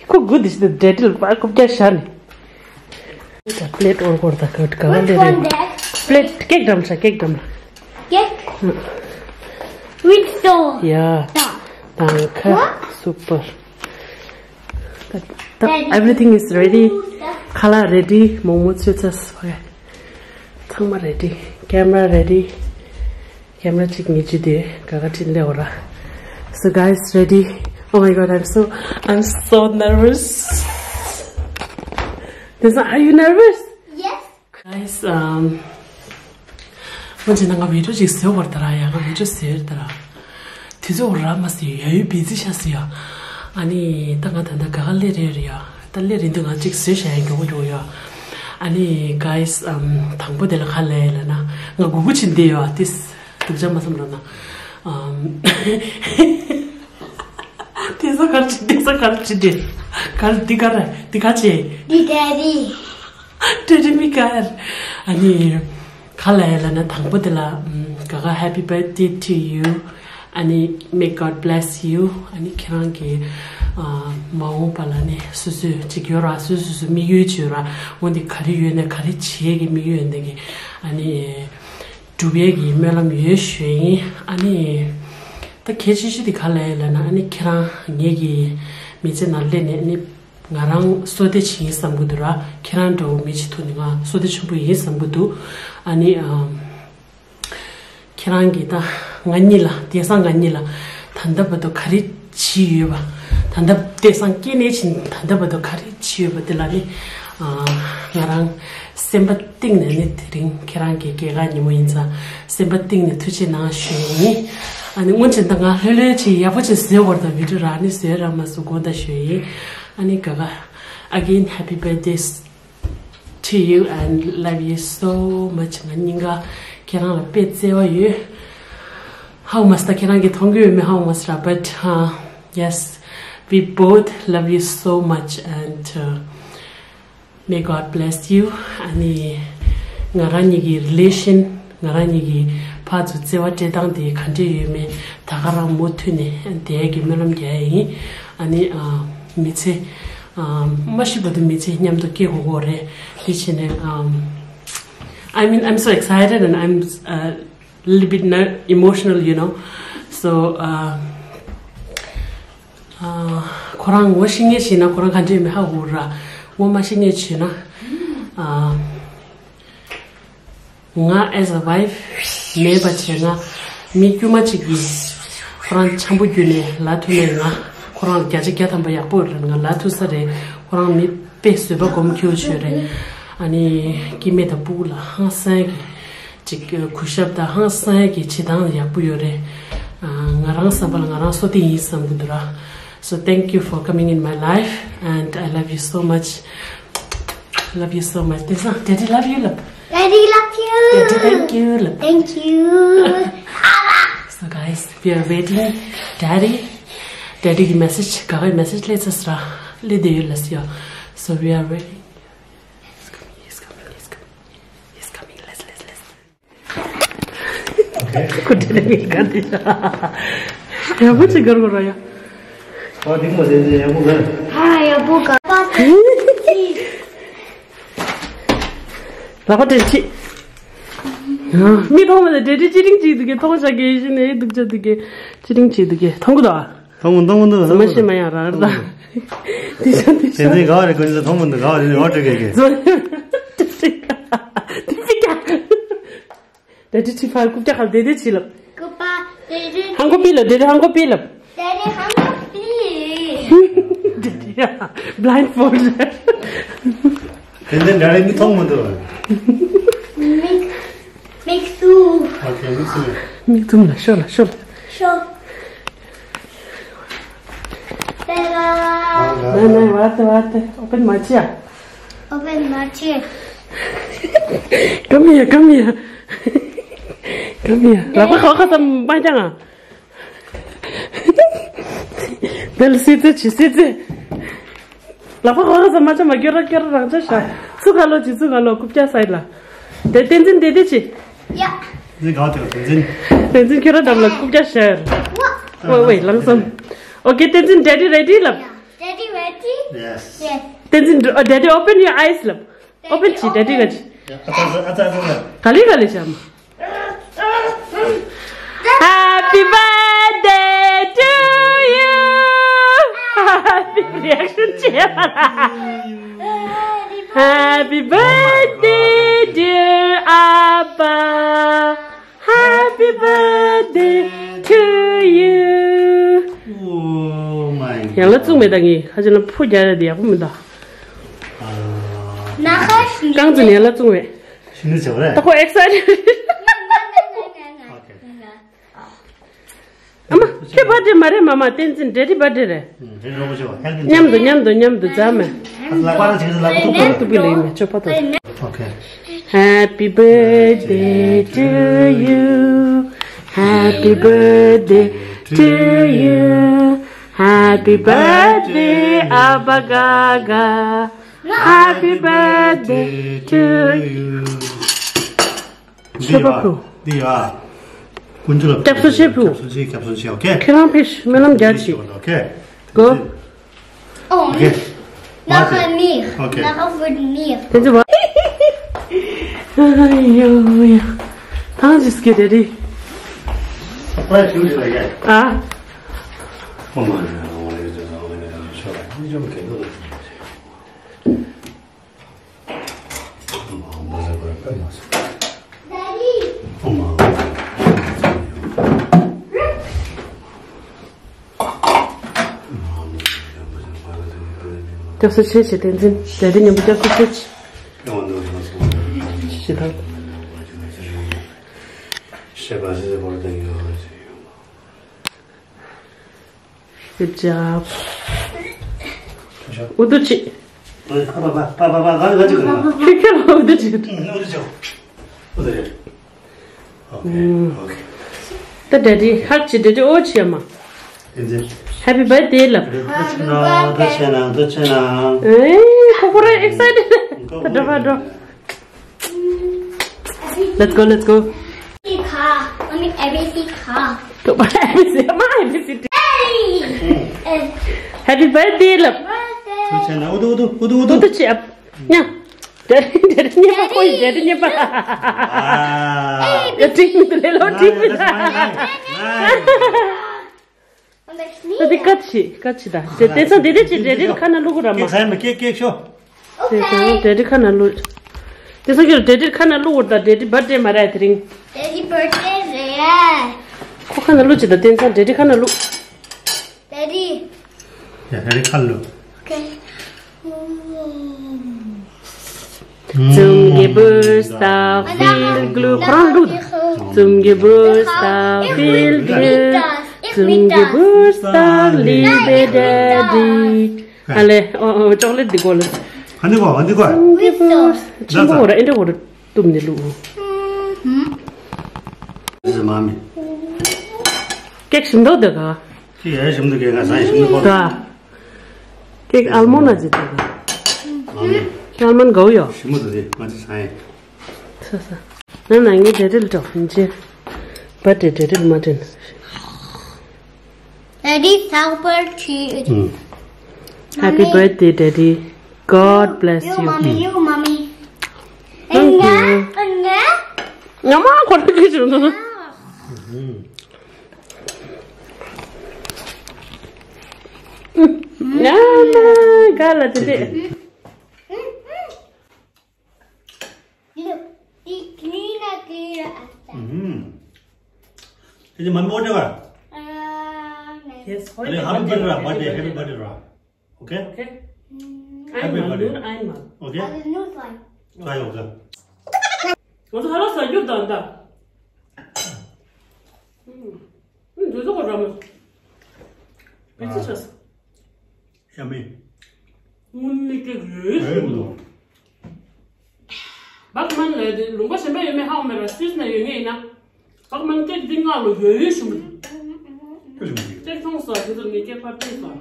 ཁོ་good is the daddy ལ་པ་ཁོ་བརྒྱ་ཤ་ནི། ད་plate འོར་འོར་ད་ཁ་ཁ་Which ལེ་one རེད། That? Plate cake འགྲམ་ཤ་cake འགྲམ་ལ། Cake? Which store? Yeah. Da. Danke. What? Super. ད་ད་everything is ready. Color ready. མོག་མོག་ཚོས་ཚ་སོ་ཡ། ཚང་མ་ready. Camera ready. Camera གཅིག་ངེད་ཀྱི་དེ་ག་ག་ཁྲིད་ལེ་འོ་ར། So guys, ready? Oh my god, I'm so, I'm so nervous. This, are you nervous? Yes. Guys, um, ང་ཅི་ན་ང་video ཅིག་བཟོས་བར་ད་ར་ཡ། ང་video བཟོས་ད་ར། དུས་ཚོད་ར་མ་ཟེར་ཡ་ཡོད་busy ཤ་ཟེར་ཡ། ཨ་ནི་ད་ང་ད་ད་ག་ག་ལེ་རེ་རེ་ཡ། ད་ལེ་རེ་འདི་ང་ཅིག་བཟོས་བྱ་ཡ་མགྱོགས་མགྱོགས་ཡ། ཨ་ནི་guys, um, དང་པོ་དེ་ལ་ག་ལེ་ལ་ན་ང་གུ་གུ་ཕྱིན་དེ་ཡ། ཏིས་སྡུག་ཅག་མ་བསམ་རོགས་ན། Um, དེ་ས་གར་ཅི་དེ་ས་གར་ཅི་དེ་གར་འདི་གར་འདི་ག་ཅི། འདི་daddy. Daddy མི་གར། ཨ་ནི་ག་ལ་ཡ་ལ་ན་དང་པོ་དེ་ལ་ཨམ་ག་ག་happy birthday to you. ཨ་ནི་may God bless you. ཨ་ནི་ཁྱེད་རང་གི་ཨ་མ་འོངས་པ་ལ་ནི་སོ་སོའི་ཅིག་ཡོད་ར། སོ་སོ་སོ་མི་ཡུལ་ཅིག་ཡོད་ར། འོ་འདི་ག་རེ་ཡོད་ན་ག་རེ་བྱེད་ཀྱི་མི་ཡུལ་འདི་གི་ཨ་ནི་སྒྲུབ་ཡས་ཀྱི་སྨོན་ལམ་ཡོད་ཞུ་ཡིན། ཨ་ནི་ད་གལ་ཆེ་ཤོས་དེ་ག་ལ་ཡ་ལ་ན་ཨ་ནི་ཁྱེད་རང་ངེད་ཀྱི་མི་ཚེ་ནང་སླེབས་ནས་ཨ་ནི། ང་རང་བསོད་བདེ་ཆེན་ཡིན་བསམ་གི་འདུག་ར། ཁྱེད་རང་འདྲ་བོ་མི་གཅིག་ཐུག་ནས་ང་བསོད་བདེ་ཆེན་པོ་ཡིན་བསམ་གི་འདུག་ཨ་ནི་ཨམ། ཁྱེད་རང་གིས་ད་ང་གཉིས་ལ་དེང་སང་ང་གཉིས་ལ་ད་ལྟ་བར་དུ་ག་རེ་བྱས་ཡོད་པ། ད་ལྟ་དེང་སང་སྐྱེས་ནས་ཕྱིན་ད་ལྟ་བར་དུ་ག་རེ་བྱས་ཡོད་པ་དེ་ལ་ནི་ཨ། ང་རང་སེམས་པ་གཏིང་ནས་ནི་དེ་རིང་ཁྱེད་རང་གི་རྒྱལ་ཁ་ཉིན་མོ་ཡིན་ཙང་སེམས་པ་གཏིང་ནས་ཐུགས་རྗེ་གནང་ཞུ་ཡིན། ཨ་ནི་སྔོན་ཆད་ད་ང་ལྷོད་ལྷོད་ཅིག་ཡག་པོ་ཅིག་བཟོས་བར་དུ་video ར་ནི་བཟོས་ར་མ་བཟོས་དགོངས་དག་ཞུ་ཡིན། ཨ་ནི་ག་ག again, happy birthday to you and love you so much. ང་སྙིང་ག་ཁྱེད་རང་ལ་དཔེ་བརྩེ་བ་ཡོད། ཧའོ་མ་སྟ་ཁྱེད་རང་གིས་མཐོང་གི་ཡོད་མེད་ཧའོ་མ་སྟ། But uh, yes, we both love you so much and uh, may God bless you. ཨ་ནི་ང་རང་གཉིས་ཀྱི་relation ང་རང་གཉིས་ཀྱི་ཕར་ཚུར་བརྩེ་བ་སྤྲད་སྟངས་དེ་ག་འདྲས་ཡོད་མེད་ད་ག་རང་མུ་མཐུད་ནས་བསྡད་ཀྱི་སྨོན་ལམ་རྒྱག་ཡ་ཡིན། ཨ་ནི་ཨ། མི་ཚེ་ཨ། མ་ཤི་བར་དུ་མི་ཚེ་མཉམ་དུ་སྐྱེལ་དགོས་ཀྱི་རེད། དེ་བྱས་ནས་ཨམ། I mean, I'm so excited and I'm uh, little bit ner- emotional, you know. So uh, uh, ཁོ་རང་ངོ་ཤེས་མཁན་བྱས་ན་ཁོ་རང་ག་འདྲས་མི་ཧ་གོ་ར། ངོ་མ་ཤེས་མཁན་བྱས་ན། Uh, ང་as a wife མེད་པ་བྱས་ང་མི་དཀྱུས་མ་གཅིག་གིས་ཁོ་རང་འཆམ་པོ་བརྒྱུད་ནས་ལབ་ཐུབ་ནས་ང་ཁོ་རང་བརྒྱ་ཆ་བརྒྱ་ཐམ་པ་ཡག་པོ་རེད། ང་ལབ་ཐུབ་ས་རེད། ཁོ་རང་མི་དཔེ་བཟོད་པ་སྒོམ་ཁེའུ་ཆོས་རེད། ཨ་ནི་སྐྱེ་དམན་དང་ཕྲུ་གུ་ལ་ཧང་སང་གི་ཅིག་གུས་ཞབས་དང་ཧང་སང་གི་བྱེད་སྟངས་ཡག་པོ་ཡོད་རེད། ང་རང་བསམ་པ་ལ་ང་རང་བསོད་བདེ་ཡིན་བསམ་གི་འདུག་ར། So thank you for coming in my life and I love you so much. Love you so much. དེང་སང་Daddy love you ལབ། Daddy love you. Daddy thank you ལབ། Thank you. So guys, we are waiting. Daddy, Daddy གི་message ག་གའི་message སླེབས་ཚར་སོང་ར། སླེབས་བསྡད་ཡོད་ལབ་སོང་ཡ། So we are waiting. He's coming, he's coming, he's coming. He's coming. Let's, let's, let's. ཁོ་དེ་ནས་མི་ག་དེ། ཡག་པོ་ཅིག་གར་གོ་ར་ཡ། ཨ་དེ་མོ་དེ་ཡག་པོ་ག་ཨ་ཡག་པོ་ག་ལག་པ་དྲན་ཅི། མི་མཐོང་མ་ལ་དེ་དེ་ཅི་རིང་ཅིག་འདུག་གི་མཐོང་བཞག་གི་ཡིན་ནའི་སྡུག་ཅག་འདུག་གི་ཅི་རིང་ཅིག་འདུག་གི་མཐོང་གི་འདུག་ཨ། མཐོང་མཐོང་མཐོང་ཟ་མ་ཤེས་མ་ཡང་རང་རེད་ད། དེ་ཚོ་དེ་ཚོ་དེ་ཚོ་ག་བ་རེད། ཁོ་ཚོ་མཐོང་མི་འདུག་ག་བ་རེད། ང་དྲུག་གེ་གེ། དེ་ཕི་ཀ། དེ་དེ་ཕི་ཀ། དེ་དེ་ཕི་ཀ་ཀུབ་ཀྱ་ཁ་དེ་དེ་ཆི་ལབ། ཀུ་པ་དེ་དེ། ཧང་གོ་པི་ལབ། དེ་དེ་ཧང་གོ་པི་ལབ། དེ་དེ་ཧང་གོ་པི། དེ་དེ་ཡ། blind fold། དེ་འདྲ་འདྲ་རེད། མི་མཐོང་མི་འདུག་མིག་མིག་ཏུ། ཨོ་ཁེ། མིག་ཏུ། མིག་ཏུ་ལ་ཤོ་ལ་ཤོ་ལ། ཤོ། ཏེ་ར། ནའི་ནའི་ཝ་ཏེ་ཝ་ཏེ། ཨོ་པན་མ་བྱེད་ཨ། ཨོ་པན་མ་བྱེད། ཀམ་ཡ་ཀམ་ཡ། ཀམ་ཡ། ལག་པ་ཁ་ཁ་ཙམ་མ་བརྐྱང་ཨ། དེ་ལ་སི་ཙི་ཆི་སི་ཙི། ལག་པ་ཁ་ཁ་ཙམ་མ་བརྐྱང་མ་སྐྱོ་ར་སྐྱོ་ར་རང་ཆ་ཤ། ཚུ་ག་ལོ་ཅི་ཚུ་ག་ལོ་ཀུབ་ཀྱ་སའི་ལ། དེ་བསྟན་འཛིན་དེ་དེ་ཆི། ཡ། བསྟན་འཛིན་གང་དེ་བསྟན་འཛིན། བསྟན་འཛིན་ཁྱོད་རང་འདམ་ལ་རྐུབ་བཀྱག་ཤར། ཝ། ཝེ་ཝེ་ལངས་སམ། ཨོ་ཀེ་བསྟན་འཛིན་daddy ready ལབ། Daddy ready? Yes. Yes. བསྟན་འཛིན་daddy open your eyes ལབ། Open བྱེད་daddy ག་ཅི། ཨ་ཙ་ཨ་ཙ་ཨ་ཙ། ག་ལེ་ག་ལེ་བྱ་མ། Happy birthday to you. Happy reaction བྱེད་པ། Happy birthday dear ཨ་ཕ། Happy birthday to you. Oh my god. ཡང་ལ་བཙུགས་མེད་ད་ངས་ཁ་ཅིག་ལ་ཕུ་རྒྱག་ཡ་དེ་ཡག་པོ་མི་འདུག་ན་ཁ་ཤི། རྐང་འཛིན་ཡང་ལ་བཙུགས་མེད། ཤི་ནི་བྱ་བ་རེད། ད་ཁོ་excited. Okay. ཨ་མ། ཁྱེད་birthday མ་རེད་མ་མ། བསྟན་འཛིན་daddy birthday རེད། ཨུམ། daddy རོགས་པ་བྱེད་པ་help མཉམ་དུ་མཉམ་དུ་མཉམ་དུ་འཛམ་མེ། ལག་པ་ར་བྱེད་ལག་པ་ཐུག་ཐུག་ཐུག་པི་ལེ་མེ་ཆོ་པ་ཐོ། Okay. Happy birthday to you. Happy birthday to you. Happy birthday ཨ་ཕ་ག་ག། Happy birthday to you. ཆོས་པ་ཕུ། འདི་ཡ། ཀུན་སྤྱོད་ལ་སྐྱབས་སུ་མཆི་ཕུ། སྐྱབས་སུ་མཆི། སྐྱབས་སུ་མཆི། Okay. ཁྱེད་རང་ཕེབས་ཤིག་སྨོན་ལམ་རྒྱག་ཅིག Okay. Go. Oh, okay. Nachher mir. Okay. Nachher wird mir. དེ་ཚོ་བ། ཨ་ཡོ་ཡོ། ཐང་ཅིག་སྐད་དེ་རེད། Surprise you like that. ཨ། Oh my god. སྐྱབས་སུ་མཆི་ཞེས་བསྟན་འཛིན་དེ་རིང་མཉམ་པོ་སྐྱབས་སུ་མཆི་ཞེས་དང་། Good job. ཨུ་དུ་ཅི། ཁྱོད་ཁྱོད་ལ་ཨུ་དུ་ཅི། ཨུ་དུ་ཅི། Okay. Okay. ད་daddy hug ཅི། daddy ཨོ་ཅི་ཡ་མ། Happy birthday ལབ། ཨེ་ཁོ་ཁོ་རང་excited. ད་འགྲོ་བ་འགྲོ། Let's go, let's go. ཁ། ཨ་ནི་A B C ཁ། ཨ་མ་A B C། Happy birthday ལབ། ཐུགས་རྗེ་ཆེ་ན། ཨུ་ཏུ་ཨུ་ཏུ་ཨུ་ཏུ་ཨུ་ཏུ། ཨུ་ཏུ་ཅི་ཨ། ཉ། daddy daddy གཉིས་པ་ཁོ་ཡི་daddy གཉིས་པ། ཨ། ཡ་ཏིང་མི་འདུག་ལེ་ལོ་ཏིང་མི་འདུག་ད་དེ་ཀ་ཆི་ཀ་ཆི་ད། དེ་དེང་སང་དེ་དེ་ཆི་daddy ཁ་ན་བླུག་གོ་ར་མ། ཀེག་ཟ་མི་ཀེག་ཀེག་ཤོ། དེང་སང་daddy ཁ་ན་བླུག་དེང་སང་ཁྱོད་daddy ཁ་ན་བླུག་གོ་ད། daddy birthday མ་རེད་དེ་རིང་། daddy birthday རེད། ཁོ་ཁ་ན་བླུག་ཅི་ད། དེང་སང་daddy ཁ་ན་བླུག daddy. ཡ་daddy ཁ་ན་བླུག Okay. Zum Geburtstag viel Glück. ཁོ་རང་བླུག་ད། Zum Geburtstag viel Glück. Zum Geburtstag, liebe daddy. ཨ་ལེ། ཨོ་ཨོ་chocolate འདི་གོ་ལ། ཧ་འདི་གོ་ཧ་འདི་གོ Zum Geburtstag ཆེན་པོ་འོ་ར་ཨེ་འདྲ་འོ་ར་གཏུབ་ནས་བླུག This is mommy. ཀེག་ཞིམ་མདོག་འདི་ག་ཀེག་ཡ་ཞིམ་མདོག་ཀེག་ང་ཟ་ཡ་ཞིམ་མདོག་ག་ཀེག་almond ཨ་ཅི་འདི་ག Mommy. ཀེག་almond གའུ་ཡོ། ཞིམ་མདོག་འདི་ང་ཅི་ཟ་ཡ། ས་ས། ན་ན་ངའི་daddy ལ་འགྲོ་ཡིན་ཅེ། Birthday daddy ལ་མ་དྲན། Daddy sauber to you. Happy birthday daddy. God bless you. You mommy, you mommy. Thank you. ང་མ་ཁོ་ར་ཁི་ཆུ་ན། ང་མ་ག་ལ་དེ་དེ། Look, it's clean, clean. ཨུམ། དེ་མ་མོ་དེ་བ། Yes, happy birthday ར། Birthday, happy birthday ར། Okay? Okay. Happy birthday. Einmal, nur einmal. Okay? Also nur zwei. Zwei, okay. Also, hallo, sei gut dann da. Hm. Hm, du so gut, Ramos. Bitte, tschüss. Yummy. དངོས་གནས་ཀྱི་རེད། རེད་འདུག Bachmann ལས་དེ་ལུང་པ་གཞན་པ་ཡོད་མེད་ཧ་གོ་མེད་ར། Swiss ནང་ཡོད་ངེས་ཡིན་ན། Bachmann ཀེག་འདི་ང་ལོ་ཡོད་ཡོད་ཞུ་མི་འདུག་ཀེག་མཐོང་སོང་དེ་ཚོ་ངས་ཀེག་ཕར་བལྟས་སོང་།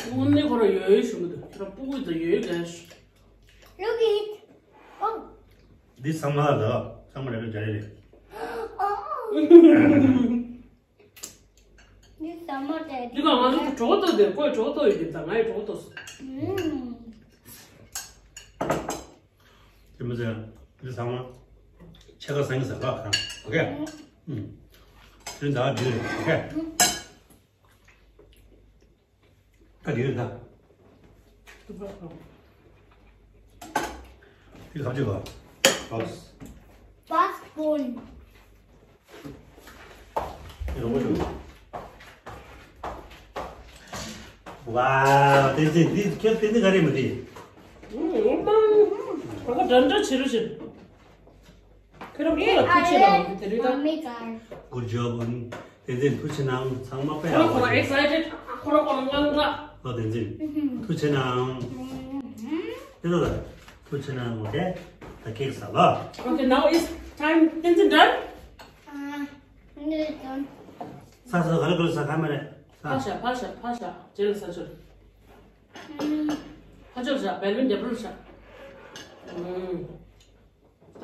དངོས་གནས་ཁོ་ར་ཡོད་ཡོད་ཞུ་མི་འདུག་ཁྱེད་རང་སྤུ་གུ་དང་ཡོད་ཡོད་གས། Look it. Oh. འདི་ཚང་མ་ལ་ཚང་མ་རེ་རེ་རེ་རེ། འདི་ཚང་མ་དེ་འདི་ག་ང་ཚོ་གྲོགས་ཏོ་དེ་ཁོས་གྲོགས་ཏོ་ཡོད་ཀྱི་ད་ང་ཡི་གྲོགས་ཏོ་སོ། དེ་མི་ཚེ་འདི་ཚང་མ་ཕྱེད་ཀ་སང་གི་ཟ་ག་ཁང་ཨོ་ཁེ། ཨུམ། དེ་ད་འདི་རེད་ཨོ་ཁེ། ད་འདི་རེད་ད། དེ་ག་ཅི་ག་ཨོ། Basketball. ཝའོ། བསྟན་འཛིན་འདི་ཁྱེད་བསྟན་འཛིན་ག་རེ་མི་འདི། ཨང་ཨང་། ཨ་ཁ་འདྲ་འདྲ་བྱེད་རོགས་བྱེད། ཁྱེད་རང་ཁོ་ལ་ཐུགས་རྗེ་གནང་དེ་རིང་ད། Good job. བསྟན་འཛིན་ཐུགས་རྗེ་གནང་ཚང་མ་དཔེ་ཡག་པོ་བྱས། ཁོ་རང་excited. ཁོ་རང་ཁོ་རང་དངངས་སྐྲག་ཨོ་བསྟན་འཛིན། ཐུགས་རྗེ་གནང་། དེ་ལ་ཐུགས་རྗེ་གནང་ངོ་དེ་ད་ཀེག་ཟ་ལ། Okay, now it's time. བསྟན་འཛིན་done. ས་ས་ག་ལ་ག་ལ་ས་ཁ་མ་རེད་ས། ཕར་བཞག་ཕར་བཞག་ཕར་བཞག་རྗེས་ལ་ས་ཆུར། ཕར་ཕྱོགས་བཞག་བེལ་ཝིན་ཌེ་བར་བཞག་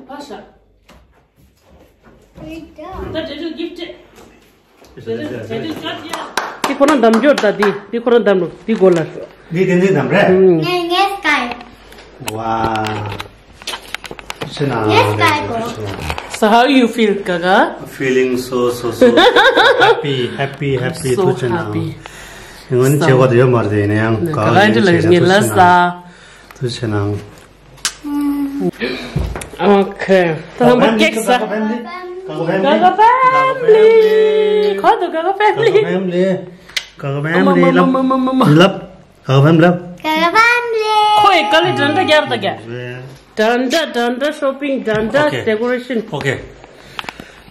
ཕར་བཞག་ད་འབྲས་ལྗོངས་gift. འདི་ཁོ་རང་འདམ་འབྱོར་ད་འདི་འདི་ཁོ་རང་འདམ་རུ་འདི་སྒོ་ལ། འདི་བསྟན་འཛིན་འདམ་རེད། ངས་ངས་སྐྱེལ། ཝའོ། ཐུགས་རྗེ་གནང་། ངས་སྐྱེལ་གོ། So how you feel, Gaga? Feeling so so so happy, happy, happy. So happy. ཐུགས་རྗེ་གནང་། ངོ་ནི་བྱེད་དགོས་དེ་ཡོད་མ་རེད་ཡིན་ཡང་ག་ག་ཡིན་ལ་ངེས་ལ་ས། ཐུགས་རྗེ་གནང་། Okay. ད་ལམ་པ་ཀེག་ཟ། Gaga family. Gaga family. ཁོ་ད་Gaga family. Gaga family. Gaga family. ལབ། ལབ། Gaga family. ལབ། Gaga family. ཁོ་ཡི་དཀའ་ལས་འདྲ་འདྲ་རྒྱབ་ད་རྒྱ། འདྲ་འདྲ་འདྲ་འདྲ་shopping འདྲ་འདྲ Okay. Decoration. Okay.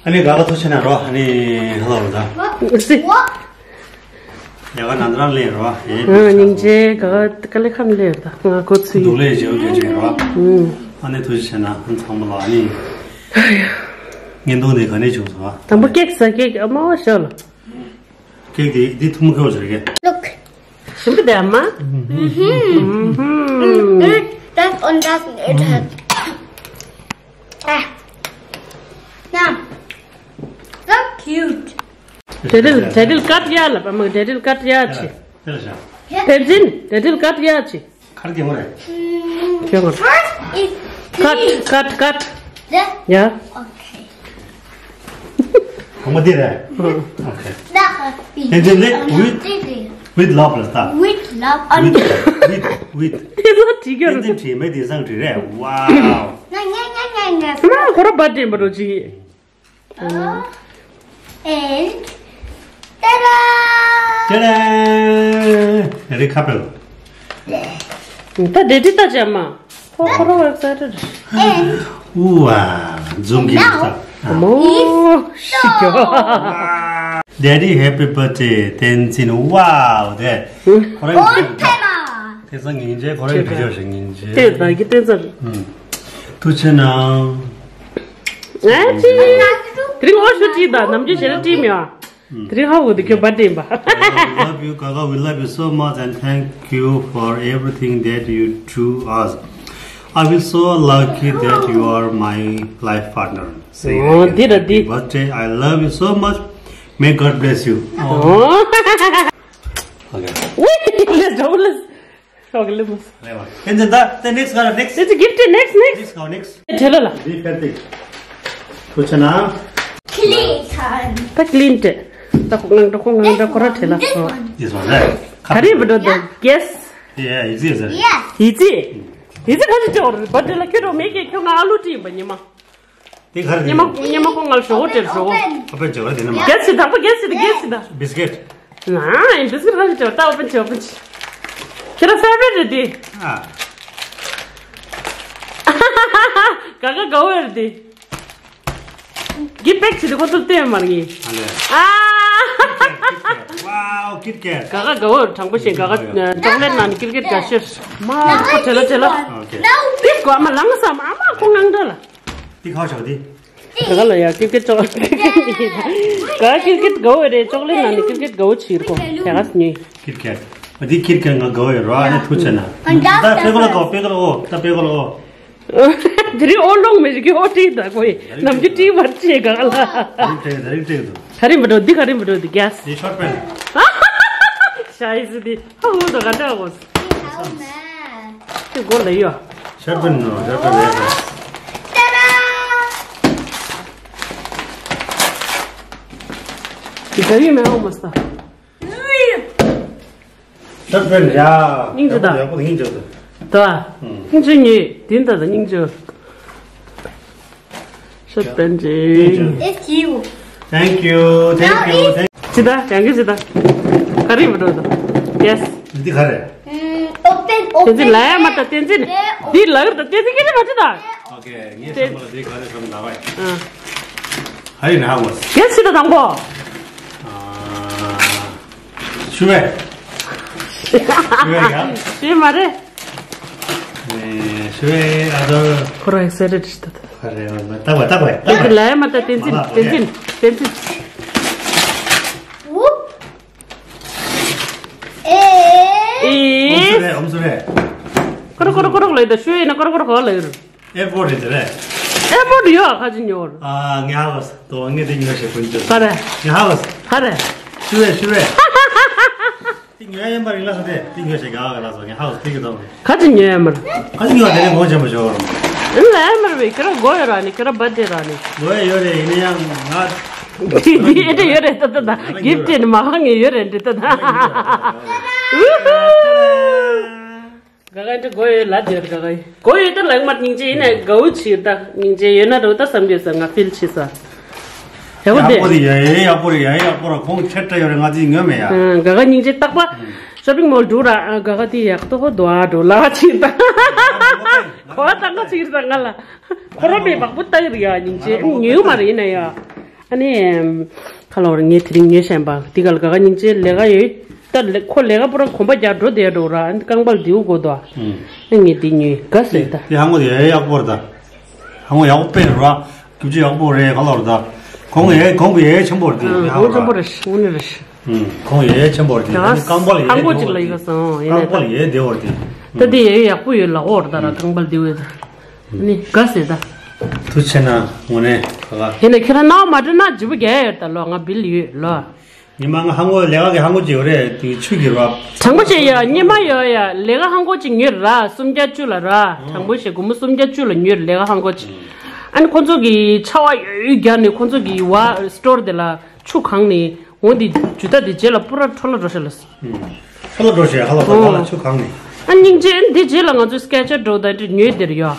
ཨ་ནི་Gaga་ཐུགས་རྗེ་གནང་རོ། ཨ་ནི་hello་རོ་ད། སི། ཡ་ག་ནང་དྲང་ལེན་རོ། ཨེ། ཨ་སྙིང་རྗེ་Gaga་དཀའ་ལས་ཁམས་ལས་ད་ང་གོ་ཚུལ། འདུག་ལས་བྱེད་རྒྱུ་བྱེད་རོ། ཨུམ། ཨ་ནི་ཐུགས་རྗེ་གནང་ཨ་ཚང་མ་ལ་ཨ་ནི། བརྙན་ཐུང་འདི་ག་ནས་བྱུང་སོང་ཨ། དང་པོ་ཀེག་ཟ་ཀེག་ཨ་མ་བ་ཤ་ལ། ཀེག་འདི་འདི་ཐུང་མོ་ཁེའུ་ཟེར་གི། Look. ཞིམ་པོ་དེ་ཨ་མ། Mm-hmm. That's on that it has. Ah. Now. So cute. དེ་རིལ་དེ་རིལ་ཀཊ་ཡ་ལ་པ་མ་དེ་རིལ་ཀཊ་ཡ་ཆི། དེ་ལ་བཞག་བསྟན་འཛིན་དེ་རིལ་ཀཊ་ཡ་ཆི། ཁར་གྱི་མོ་རེད། ཁྱོད་ངོ་། First is ཀཊ་ཀཊ་ཀཊ། This. Yeah. Okay. གོང་མ་འདི་རེད། Okay. That has been བསྟན་འཛིན་ལེ། With, with love ལ་ལྟ། With love and with, with, with. དེ་ཚོ་བྲིས་རྒྱུ་བསྟན་འཛིན་བྲིས་མེད་དེང་སང་བྲིས་རེད། Wow. ཨ་མ་ཁོ་ར་བར་ཐི་ཌེ་ཡིན་པ་འགྲོ་ཅིག And tada! ཏེ་རེ། རེ་ཁ་པེལ། ད་དེ་དྲི་ལྟ་ཅག་མ། ཁོ་ཁོ་རང་excited. And ཨུ་ཨ། འཛུམ་གྱིས་ལྟ། མོ་ཤི་ཀྱོ། Daddy, happy birthday. བསྟན་འཛིན། Wow. དེ་ཁོ་རང་གི་དེ་ཚོ་སྙིང་རྗེ། ཁོ་རང་གི་བི་ཌིའོ་ཞིག་སྙིང་རྗེ། དེ་ད་གི་བསྟན་འཛིན། ཐུགས་རྗེ་གནང་། ཨ་ཙི། དེ་རིང་ཨོ་ཤུ་ཏི་ད་ནམ་རྒྱུན་བྱས་ན་ཏི་མི་ཨ། དེ་རིང་ཧ་གོ་དེ་ཁྱོད་བར་ཐི་ཌེ་ཡིན་པ། We love you, Gaga. We love you so much and thank you for everything that you do us. I feel so lucky that you are my life partner. Say ཨོ་དེ་ར་དེ། Happy birthday. I love you so much. May God bless you. ཨོ། Okay. Wait, let's go, let's. ཤོག་ལེ་མོ། རེད་བ། བསྟན་འཛིན་ད་ད་next ག་ར་next. It's a gift, next, next. Next ག་next. ཁྲེལ་ལ། འདི་ཕན་ཏིག་ཐུགས་རྗེ་གནང་། Clean. ད་clean་ཏེ། ད་ཁོ་ང་འདྲ་ཁོ་ང་འདྲ་ཁོ་ར་ཁྲེལ་ལ། This one. This one, right? ག་རེ་བུ་འགྲོ་ད་guess. Yeah, easy, easy. Yes. Easy. Easy་ག་ཅི་ཅོར་བ་འདྲ་ལ་ཁྱོད་རོ་མེ་གེ་ཁྱོད་ང་ཨ་ལུ་ཏི་ཡིན་པ་ཉི་མ། དེ་ག་རེ་ཉི་མ་ཉི་མ་ཁོ་ང་ལ་ཞོག་སྟེར་ཞོག་ཨ་ཕན་ཅོ་ར་དེ་ནི་མ། Guess it, ད་པ་guess it, guess it. Biscuit. ཨ་ཡིན་biscuit་ག་ཅི་ཅོ་ད་ཨ་ཕན་ཅོ་ཨ་ཕན་ཅོ། ཁྱེད་ར་favorite་རེད་དེ། ཨ། ག་ག་ག་བོ་རེད་དེ། གི་པེག་ཅི་དེ་ཁོ་ཚོ་བལྟས་མ་རེད། ཨ་ལེ། ཨ། Wow, Kit Kat. ག་ག་ག་བོ་དྲང་པོ་བཤད་ག་ག་chocolate་ནང་ནས་Kit Kat་ག་ཤེར། མ་ཁོ་བྲེལ་ལ་བྲེལ་ལ། Okay. དེ་ཀོ་ཨ་མ་ལངས་སམ་ཨ་མ་ཁོ་ངང་འདྲ་ལ། དེ་ཁ་བྱོ་དེ། ག་ག་ལ་ཡ་Kit Kat་ཅོག་ག་Kit Kat་ག་བོ་རེད་chocolate་ནང་ནས་Kit Kat་ག་བོ་ཕྱིར་ཁོ་དེ་ག་ཉོས། Kit Kat། ཨ་དེ་Kit Kat་ང་ག་བོ་ཡོད་རོ་ཨ་ནི་ཐུགས་རྗེ་གནང་། ད་པེ་ཀོ་ལ་གོ་པེ་ཀོ་ལ་གོ་ད་པེ་ཀོ་ལ་གོ། དེ་རིང་ཨོ་ལོང་མི་ཞིག་གི་ཨོ་ཏི་ད་གོ་ཡི་ནམ་རྒྱུན་ཏི་བར་ཅེ་ག་ལ། རིག་ཏྲེ་རིག་ཏྲེ་དུ། ག་རིང་བ་འགྲོ་འདི་ག་རིང་བ་འགྲོ་འདི་གེ་སི། དེ་ཤོར་པན། ཤ་ཡི་སི་འདི་ཧ་ཧུ་ད་ག་འདྲ་གོ། དེ་གོ་ལ་ཡོ། ཤོར་པན་ནོ་ཤོར་པན་རེད། དེ་ག་ཡི་མེ་ཧོ་མ་སྟ། ཤར་པན་ར། སྙིང་རྗེ་དང་། ཡག་པོ་སྙིང་རྗེ་དང་། ད། སྙིང་རྗེ་ཉོས་དེ་འདྲ་དང་སྙིང་རྗེ། ཤར་པན་རྗེ། Thank you. Thank you. Thank you. ཅི་ད་ཡང་གི་ཅི་ད། ག་རེ་མི་འགྲོ་ད། Yes. འདི་ག་རེ། Open, open. བསྟན་འཛིན་ལ་ཡ་མ་ད་བསྟན་འཛིན། འདི་ལ་ཡ་ད་བསྟན་འཛིན་གི་རེ་མ་ཅི་ད། Okay. ངས་བསམ་པ་ལ་འདི་ག་རེ་བསམ་ད་བ་ཡ། ཨ། ཧ་ཡི་ན་ཧ་གོ། Yes ཅི་ད་དང་པོ། ཨ། ཞུ་བས། ཞུ་བས་ཡ། ཞུ་མ་རེད། ཨེ། ཞུ་བས་ཨ་ད། ཁོ་རང་ཨེག་སའི་ཊེཌ་ཞིག་ད། ཁ་རེ་བ་ཏག་བ་ཏག་བ་ཏག་བ། ལ་ཡ་མ་ད་བསྟན་འཛིན་བསྟན་འཛིན་བསྟན་འཛིན། ཨེ། ཨོམ་སུ་རེ་ཨོམ་སུ་རེ། ཀོ་རོ་ཀོ་རོ་ཀོ་རོ་ལ་ཡོད་ད། ཞུ་ཡིན་ན་ཀོ་རོ་ཀོ་རོ་ག་ལ་ཡོད། ཨེར་པོར་ཊི་རེད་དེ་རེད། ཨེར་པོར་ཊི་ཡོད་ཁ་ཅིག་ཉོ། ཨ་ངས་ཧ་གོ་སོང་། ངས་དེ་ཉོ་ཤེས་ཀུན་སྤྱོད། ག་རེ། ངས་ཧ་གོ་སོང་། ག་རེ། ཞུ་བས་ཞུ་བས། དེ་ཉོ་ཡ་ཡིན་པ་རིང་ལ་སོང་སྟེ་དེ་ཉོ་ཤེས་ག་ག་ལ་སོང་ངས་ཧ་གོ་སོང་། དེ་གི་དོན་མེད། ག་ཅིག་ཉོ་ཡ་མར། ག་ཅིག་ཉོ་བ་དེ་ནས་གོང་ཆེན་པོ་ཞོག་རོགས། ཨིན་ལ་ཡ་མར་བས་ཁྱེད་ར་དགོས་ཡོད་ར་ནི་ཁྱེད་ར་བར་ཐི་ཌེ་ར་ནི། དགོས་ཡ་ཡོད་རེད། ཡིན་ན་ཡང་ང་། དེ་དེ་ཨེ་འདྲ་ཡོད་རེད་ད་ད་ད། གིཕ་ཊི་ནི་མ་ཧང་ངེ་ཡོད་རེད་འདྲི་ད་ད། ག་ག་འདྲ་དགོས་ཡོད་ལ་དེར་ག་ག་ཡོད་དགོས་ཡོད་ད་ལག་མར་སྙིང་རྗེ་ཡིན་ན་དགའ་བོ་ཕྱིར་ད་སྙིང་རྗེ་ཡོད་ན་འགྲོ་ད་བསམ་གྱི་ས་ང་ཕིལ་ཕྱི་ས། ཡག་པོ་ཡག་པོ་དེ་ཡ་ཡ་ཡག་པོ་རེད། ཡ་ཡ་ཡག་པོ་ར་ཁོང་ཆེ་ཏྲ་ཡོད་རེད། ང་ཚོས་ངོ་མེད་ཡ། ག་ག་སྙིང་རྗེ་རྟག་པ་ཤོ་པིང་མོལ་འགྲོ་ར་ག་ག་དེ་ཡག་ཏོ་ཧོ་དོ་ཨ་འགྲོ་ལ་ཕྱིར་ད་གོ་ད་ང་ཕྱིར་ད་ང་ལ་ཁོ་རོ་པའི་བག་པོ་ལྟ་གི་རེད་ཡ། སྙིང་རྗེ་ཉོས་མ་རེད་ཡིན་ན་ཡ། ཨ་ནི། ཁ་ལོ་ར་ངས་དེ་རིང་ཉོས་བཞིན་པ་འདི་ག་ལ་ག་ག་སྙིང་རྗེ་ལས་ཀ་ཡོད། ད་ལས་ཁོ་ལས་ཀ་པོ་ར་གོམ་པ་རྒྱག་འགྲོ་བསྡད་འགྲོ་ར། ཨ་ནི་རྐང་པ་ལ་མདེའུ་དགོས་དོ། ཨ་ངས་འདི་ཉོས་དགའ་ཟེར་ད། དེ་ཧ་གོ་ཡ་ཡག་པོ་རེད་ད། ཧ་གོ་ཡག་པོ་དཔེ་རེད་ར། རྒྱུ་ཆ་ཡག་པོ་རེད་ཁ་ལོ་ར་ད། གོང་ཡ་གོང་གི་ཡ་ཆེན་པོ་རེད་དེ། ཧ་གོ་ཆེན་པོ་ར། རེད་དངོས་གནས་རེད། གོང་ཡ་ཆེན་པོ་རེད་དེ། ཨ་ནི་རྐང་པ་ལ་ཡ་ཧ་གོ་ཅིག་ལ་ཡི་ག་སོང་ཡིན་ན་རྐང་པ་ལ་ཡ་བདེ་བ་རེད་དེ། ད་དེ་ཡ་ཡག་པོ་ཡོད་ལ་འོར་ད་ར་རྐང་པ་ལ་བདེ་བ་ཡོད་ད། ནི་དགའ་ཟེར་ད། ཐུགས་ཆེ་ན་དངོས་གནས་ག་ག་ཡིན་ན་ཁྱེད་རང་རྣ་བ་མ་འགྲོ་ན་ལྗིད་པོ་རྒྱག་ཡོད་ད་ལོ། ང་བིལ་ཡོད་ལོ། ཉི་མ་ང་ཧ་ངོ་ལས་ཀ་གི་ཧ་ངོ་ཅིག་ཡོད་རེད་དེ་ཆུ་གི་རོ། དྲང་པོ་བཤད་ཡ་ཉི་མ་ཡོད་ཡ་ལས་ཀ་ཧ་ངོ་ཅིག་ཉོས་ར་སུམ་བརྒྱ་བཅུ་ལ་ར། དྲང་པོ་བཤད་སྒོར་མོ་སུམ་བརྒྱ་བཅུ་ལ་ཉོས་ལས་ཀ་ཧ་ངོ་ཅིག་ཨ་ནི་ཁོ་ཚོ་གི་ཆ་བ་ཡོད་ཡོད་རྒྱག་ནས་ཁོ་ཚོ་གི་བ་སི་ཊོར་དེ་ལ་ཆུ་གང་ནས། འོ་འདི་ཇུ་ཏ་འདི་རྗེས་ལ་པུ་ར་འཕྲོ་ལ་འགྲོ་ཤ་ལ། འཕྲོ་ལ་འགྲོ་ཤ་ཧ་ལ་པ་ཧ་ལ་ཆུ་གང་ནི། ཨ་སྙིང་རྗེ་འདི་རྗེས་ལ་ང་ཚོའི་སྐད་ཆ་འགྲོ་ད་འདི་ཉོས་འདིར་ཡོད།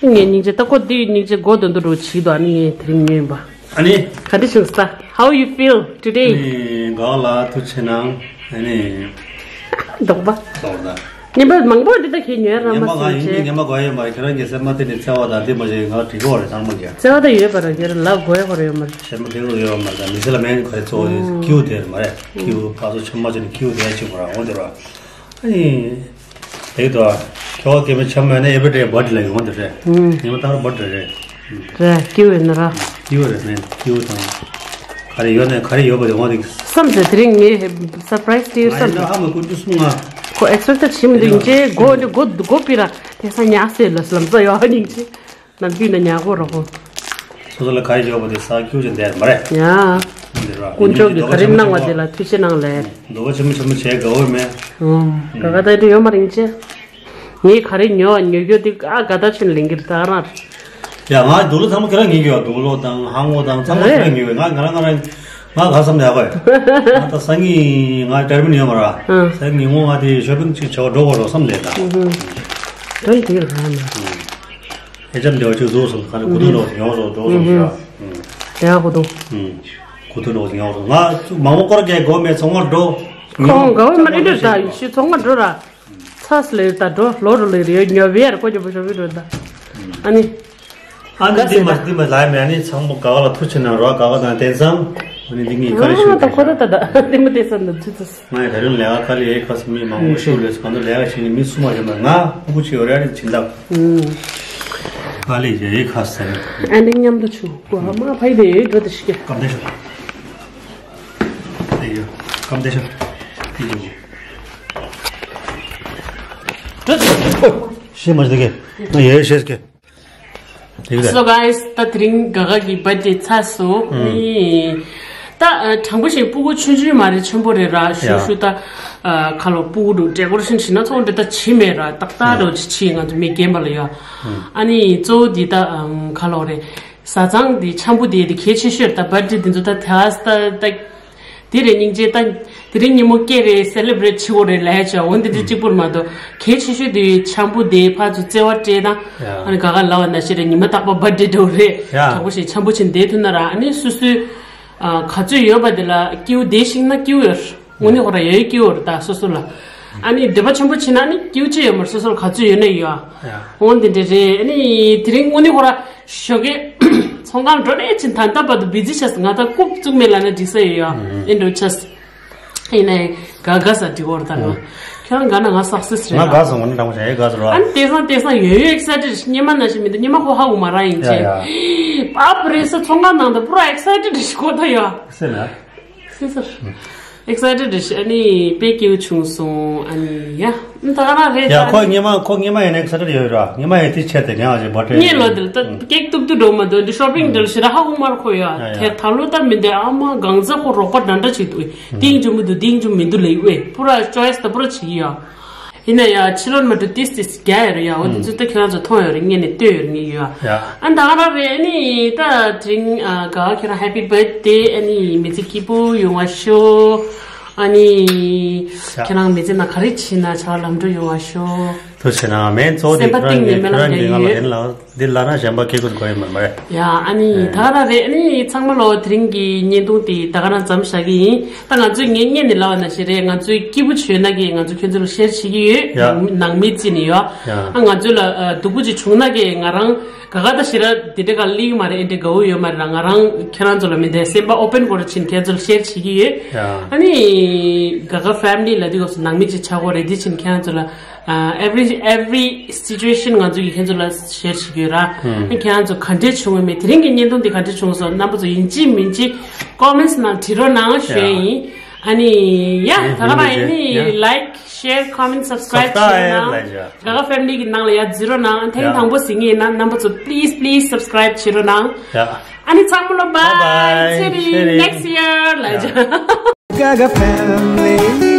ངས་སྙིང་རྗེ་ད་ཁོ་འདི་སྙིང་རྗེ་མགོ་དོན་དུ་འགྲོ་བྱིས་དོ། ཨ་ནི་ངས་དེ་རིང་ཉོས་པ། ཨ་ནི། ག་འདྲ་བྱུང་ས། How you feel today? ཨ་ནི་ག་ལ་ཐུགས་ཆེ་གནང་། ཨ་ནི། དོགས་པ། དོགས་ད། ཉན་པ་མང་པོ་འདི་ལྟ་ཁྱེད་ཉོས་ར་མ་ཉན་པ་ང་སོང་ཡིན་ཅེས། ཉན་པ་གོ་ཡོད་མ་རེད། ཁྱེད་རང་གི་སེམས་མ་དེ་ནི་བརྩེ་བ་དང་འདི་མ་བྱེད་ང་འགྲིག་གི་རེད་ཚང་མ་གི། བརྩེ་བ་ད་ཡོད་པ་ར་ཁྱེད་རང་ལབ་དགོས་ཡ་ཁོ་ར་ཡོད་མ་རེད། སེམས་མ་དེ་གོ་ཡོད་མ་རེད། ད་མི་ཚེ་ལ་མེད་ཁོ་རེ་གཙོ་བོ་ཨོ། སྐྱིད་པོ་དེ་རེད་མ་རེད། སྐྱིད་པོ་ཕ་ཚོ་ཆུང་མ་ཚོ་ནི་སྐྱིད་པོ་དེ་ཡ་གཅིག་པོ་ར་འོང་དེ་ར། ཨ་ནི། དེ་གི་དོ། ཁྱོ་ག་སྐྱེ་དམན་ཆ་མེད་ན་every day birthday ལ་ཡོང་དེ་རེད། ཉི་མ་ལྟར་བར་ཌེ་རེད། རེད་སྐྱིད་པོ་ཡིན་ན་ར། སྐྱིད་པོ་རེད་མེད་སྐྱིད་པོ་དང་། ག་རེ་ཡོད་ནས་ག་རེ་ཡོད་པ་དེ་འོང་དེ། བསམ་ཚེ་དེ་རིང་ངས་སར་པ་རའི་སི་སྟེར་བསམ་ཚེ། ཨ་མ་ཀུན་ཏུ་གསུང་ང་། ཁོ་ཨེག་སི་པེག་ཊ་བྱེད་མི་འདུག་ཡིན་ཅེ་སྒོ་འདི་སྒོ་སྒོ་ཕི་ར་དེ་ས་ཉག་སེ་ལ་ལམ་ས་ཡོད་ཡིན་ཅེ། ནམ་རྒྱུན་ན་ཉག་གོ་རོ་ཁོ། སོ་སོ་ལ་ག་རེ་ཡོད་པ་དེ་ས་ཁྱུ་ཅན་དེ་མ་རེད། ཡ། འདི་ར། དཀོན་མཆོག་གིས་ག་རེ་གནང་བ་དེ་ལ་ཐུགས་རྗེ་གནང་ལེ། འདོད་པ་ཆེན་པོ་ཆེན་པོ་བྱས་དགའ་བོ་མེད། ཨོ། ག་ག་ད་དེ་ཡོད་མ་རེད་ཡིན་ཅེ། ངས་ག་རེ་ཉོ་བ་ཉོ་རྒྱུ་དེ་ཨ་དགའ་ད་ཆེན་ལེན་གྱི་ད་རང་། ཡ་ང་དུག་ལོག་ཚང་མ་ཁྱེད་རང་ཉོས་ཀྱི་ཡོད། དུག་ལོག་དང་ཧ་ངོ་དང་ཚང་མ་ཁྱེད་རང་ཉོས་ཀྱི་ཡོད། ང་ང་རང་ང་རང་ང་ག་བསམ་ཡག་གོ་ཡ། ང་ད་སང་ཉིན་ང་ཏེར་མིན་ཡོད་མ་ར། ཨ། སང་ཉིན་ངོ་ང་དེ་ཤོ་པིང་ཅིག་བྱེད་པ་འགྲོ་དགོས་རོགས་བསམ་ལེ་ད། ཨུ་ཧུ། དོན་དེ་རང་མ། ཨེ་ཅམ་དེ་བ་ཅིག་བཟོ་སོང་ག་རེ་གོ་དུ་ལོག་ཉོ་སོང་འགྲོ་སོང་ཞེས། ཨུ་ཧུ། དེ་ཧ་གོ་དུ། ཨུ། གོ་དུ་ལོག་ཉོ་སོང་ང་ཚོ་མང་པོ་སྐོར་རྒྱག་དགོས་མེད་ཚོང་ཁང་འགྲོ། ཁོང་དགའ་བོ་མ་རེད་འགྲོ་ད་ཡུལ་ཤུལ་ཚོང་ཁང་འགྲོ་ར། ཚ་སི་ལེ་ད་འགྲོ་ལོ་རུ་ལེ་རེ་ཉོ་བེ་ཡར་ཁོ་ཉོ་བོ་ཞོ་བི་འགྲོ་ད། ཨ་ནི། ཨ་ནི་འདི་མ་འདི་མ་ལའི་མེ་ཨ་ནི་ཚང་མ་ག་ག་ལ་ཐུགས་ཆེ་ན་རོ་ག་ག་དང་དེང་སང་ཨ་ནི་འདི་ངའི་ཀ་རི་ཤུ་ཨ་ད་ཁོ་ད་ད་ད་འདི་མ་དེ་ས་འདི་ཚུ་ཚུ། ང་ཡི་ད་རུང་ལས་ཀ་ཁ་ལས་ཡའི་ཁ་སི་མི་མང་པོ་ཤུ་ལས་སུ་གང་དུ་ལས་ཀ་བྱེད་ནི་མི་སུ་མ་ཡོད་མ་ང་ཕྲུ་གུ་ཆེ་ཡོད་རེ་ཨ་ནི་བྱིན་ད། ཨ་ལས་ཡའི་ཁ་སི་ཨ་ནི་མཉམ་དུ་ཆུ་གོ་ཧ་མ་ཕ་ཡི་དེ་ཡོད་འགྲོ་དེ་ཤི་ཀེ། ཀམ་དེ་ཤོ། དེ་ཡོད། ཀམ་དེ་ཤོ། དེ་ཡོད། འགྲོ་དེ་ཤོ། ཤེས་མ་ཤེས་ཀྱི། ང་ཡེ་ཤེས་ཀྱི། དེ་གི་So guys, ད་དེ་རིང་ག་ག་གི་བར་ཐི་ཌེ་ཚར་སོང་། ཨུམ། ནི། ད་ཨ་དྲང་པོ་བཤད་ན་སྤུ་གུ་ཆུང་ཆུང་མ་རེད། ཆེན་པོ་རེད་ར། ཞུ་ཡ། ཞུ་ད་ཨ་ཁ་ལོ་སྤུ་གུ་འདུག་ཌེ་ཀོ་རེ་ཤན་བྱེད་ན་ཚོགས་འདི་ད་བྱེད་མེད་ར། ཏག་ཏག་འདྲ་བོ་ཅིག་བྱེད། ང་ཚོ་མི་རྒན་པ་ལ་ཡ། ཨུམ། ཨ་ནི་གཙོ་བོ་འདི་ད་ཨམ་ཁ་ལོ་རེད། བཟའ་ཚང་འདི་འཆམ་པོ་དེ་དེ་གལ་ཆེ་ཤོས་རེད། ད་བར་ཐི་ཌེ་འདི་ཚོ་ད་ཐེ་ཨ་སི་ད་ད། དེ་རེད། སྙིང་རྗེ། ད་དེ་རིང་ཉིན་མོ་སྐྱེས་རེད། སེ་ལེ་བྷི་རེ་ཊི་བྱེད་དགོས་རེད་ལབ་ཡ་ཅིག་འོ་འདི་འདྲ་གཅིག་པུ་རེད་མ་གཏོགས། གལ་ཆེ་ཤོས་དེ་འཆམ་པོ་དེ་ཕར་ཚུར་བརྩེ་བ་སྤྲད་ན། ཡ། ཨ་ནི་ག་ག་ལབ་པ་ནང་བཞིན་རེད། ཉི་མ་རྟག་པར་བར་ཐི་ཌེ་འདྲ་བོ་རེད། ཡ། དྲང་པོ་བཤད་ན་འཆམ་པོ་བྱས་ནས་བསྡད་ཐུབ་ན་ར། ཨ་ནི་སོ་སོའི་ཨ་ག་ཚོད་ཡོད་པ་དེ་ལ་སྐྱིད་པོ་བསྡད་ཤེས་ན་སྐྱིད་པོ་ཡོད། དངོས་གནས་ཁོ་རང་ཡོད་སྐྱིད་པོ་རེད། ད་སོ་སོ་ལ་ཨ་ནི་འདོད་པ་ཆེན་པོ་བྱེད་ན་ཨ་ནི་སྐྱིད་པོ་ཅིག་ཡོད་མ་རེད། སོ་སོ་ལ་ག་ཚོད་ཡོད་ན་ཡོད། ཡ། འོ་འདི་འདྲ་རེད། ཨ་ནི་དེ་རིང་དངོས་གནས་ཁོ་རང་ཞོགས་ཀས་ཚོང་ཁང་འགྲོ་རེད་ཅིག་ད་ལྟ་བར་དུ་བི་ཛི་ཆགས་སོང་། ང་ད་རྐུབ་བཙུགས་མེད་ལབ་ན་འགྲིག་ས་ཡོད་ཡ། ཨེ་འགྲོ་ཆགས་སོང་། ཡིན་ནའི་དགའ་དགའ་ས་འགྲིག་གི་རེད་ད་ནོ། ཁྱོད་རང་དགའ་ན་ང་སག་སེ་སི་རེད། ང་དགའ་སོང་། ང་ནི་དྲང་པོ་བྱས་ན་ཡ་དགའ་སོང་ར། ཨ་ནི་དེང་སང་དེང་སང་ཡོད་ཡོད་ཨེག་སའི་ཊེཌ་རེད། སྔོན་མ་ནང་བཞིན་མི་འདུག་སྔོན་མ་ཁོ་ཧ་གོ་མ་རང་ཡིན་ཡ་ཅེ། ཡ། པ་པ་རེད་ས། ཚོང་ཁང་ནང་དུ་པུ་ར་ཨེག་སའི་ཊེཌ་རེད་ཤག་ཁོ་ད་ཡ། སེ་ན། སེ་སར། ཨེག་སའི་ཊེཌ་རེད་ཤག་ཨ་ནི་དཔེ་སྐྱིད་པོ་བྱུང་སོང་། ཨ་ནི་ཡ། ད་ག་རང་རེད་ཡ། ད་ཁོ་སྔོན་མ་ཁོ་སྔོན་མ་ཡིན་ན་ཨེག་སའི་ཊེཌ་ཡོད་ར། སྔོན་མ་ཡིན་དེ་ཆེད་དུ་ངས་ཨ་ཅེ་བར་ཐི་ཌེ་ངས་ལོ་དེ་ལ་ད་ཀེག་གཏུབ་གཏུབ་འགྲོ་མ་འདུག་འདི་ཤོ་པིང་འདྲ་ཞེ་དྲག་ཧ་གོ་མ་ར་ཁོ་ཡ། ཡ་ཡ། དེ་ད་ལོ་ད་མི་འདུག་ཨ་མ་གང་ཚ་ཁོ་རོགས་པ་འདྲ་འདྲ་བྱེད་འདུག་ཏིང་ཅུ་མི་འདུག་ཏིང་ཅུ་མི་འདུག་ལེ་ཡོད། པུ་ར་ཅོའི་སི་ད་པུ་ར་བྱེད་ཀྱི་ཡ། ཡིན་ན་ཡ་ཕྱི་ལོགས་མ་འགྲོ་ཏིས་ཏིས་རྒྱག་ཡོད་རེད་ཡ། འོ་དེ་ཚོ་ད་ཁྱེད་རང་ཚོ་མཐོང་ཡོད་རེད། ངས་ནས་ལྟོས་ཡོད་རེད། ངས་ཡོད་ཡ། ཨ་ད་ག་རང་རེད། ཨ་ནི་ད་དེ་རིང་ཨ་ག་ཁྱེད་རང་ཧེ་པི་བར་ཐི་ཌེ། ཨ་ནི་མི་ཚེ་སྐྱིད་པོ་ཡོང་བ་ཤོག་ཨ་ནི་ཡ། ཁྱེད་རང་མི་ཚེ་ནང་ག་རེ་བྱེད་ན་བྱ་བ་ལམ་འགྲོ་ཡོང་བ་ཤོག་ཐུགས་རྗེ་གནང་། མེན་གཙོ་བོ་དེ་སེམས་པ་ཁྱེད་རང་གཏིང་ནས་གིས་སྨོན་ཁྱེད་ལམ་རང་གིས་རྒྱག་ང་ལ་ཡོད། དེ་ལ་འདི་ལབ་ན་གཞན་པ་སྐད་ཁུར་དགོས་ཡོད་མ་རེད། ཡ་ཨ་ནི་ད་ག་རང་རེད། ཨ་ནི་ཚང་མ་ལོ་དེ་རིང་གི་བརྙན་ཐུང་དེ་ད་ག་རང་མཚམས་བཞག་གི་ཡིན། ད་ང་ཚོས་ངས་སྔོན་ནས་ལབ་པ་ནང་བཞིན་རེད། ང་ཚོའི་སྐྱིད་པོ་བྱུང་ན་གི་ང་ཚོ་ཁྱོད་ཚོ་ལ་ཤེར་བྱེད་ཀྱི་ཡོད། ཡ། ནང་མི་བརྩིས་ནས་ཡོད། ཡ། ཨ་ང་ཚོ་ལ་ཨ་སྡུག་པོ་ཅིག་བྱུང་ན་གི་ང་རང་ག་ག་ད་ཞེ་དྲག་དེ་འདྲ་ག་ལིང་མ་རེད། ཨེ་འདྲ་དགའ་བོ་ཡོད་མ་རེད་ར། ང་རང་ཁྱེད་རང་ཚོ་ལ་མི་འདྲ་སེམས་པ་ཨོ་པན་སྒོ་རུ་ཕྱིན་ཁྱེད་ཚོ་ལ་ཤེར་བྱེད་ཀྱི་ཡོད། ཡ། ཨ་ནི་ག་ག་ཕེ་མི་ལི་ལ་དུས་སྐབས་སུ་ནང་མི་ཅིག་ཆགས་དགོས་རེད། དེ་ཕྱིན་ཁྱེད་རང་ཚོ་ལ་ཨ་every every situation ང་ཚོ་གི་ཁྱེད་ཚོ་ལ་ཤེར་བྱེད་ཀྱི་ཡོད་ར། ཨ་ཁྱེད་རང་ཚོ་ག་འདྲས་བྱུང་བ་མེད། དེ་རིང་གི་བརྙན་ཐུང་འདི་ག་འདྲས་བྱུང་སོང་རྣམ་པ་ཚོ་ཡིན་གཅིག་མིན་གཅིག་ཀོ་མེན་ཊི་ནང་བྲིས་རོགས་གནང་ཞུ་ཡ་ཡིན། ཨ་ནི་ཡ་ད་ག་རང་ཡིན་ནི་ལའིཀ་ཤེར་ཀོ་མེན་ཊི་སབ་སི་ཀ་རེབ་བྱེད་རོགས་གནང་། ག་ག་ཕེ་མི་ལི་གི་ནང་ལ་ཡ་འཛུལ་རོགས་གནང་། ཐེངས་དང་པོ་གཟིགས་ངེས་ན་རྣམ་པ་ཚོ་please please subscribe བྱེད་རོགས་གནང་། ཡ། ཨ་ནི་ཚང་མ་ལོ་bye bye. See you next year. ལ་ཡ། Gaga family.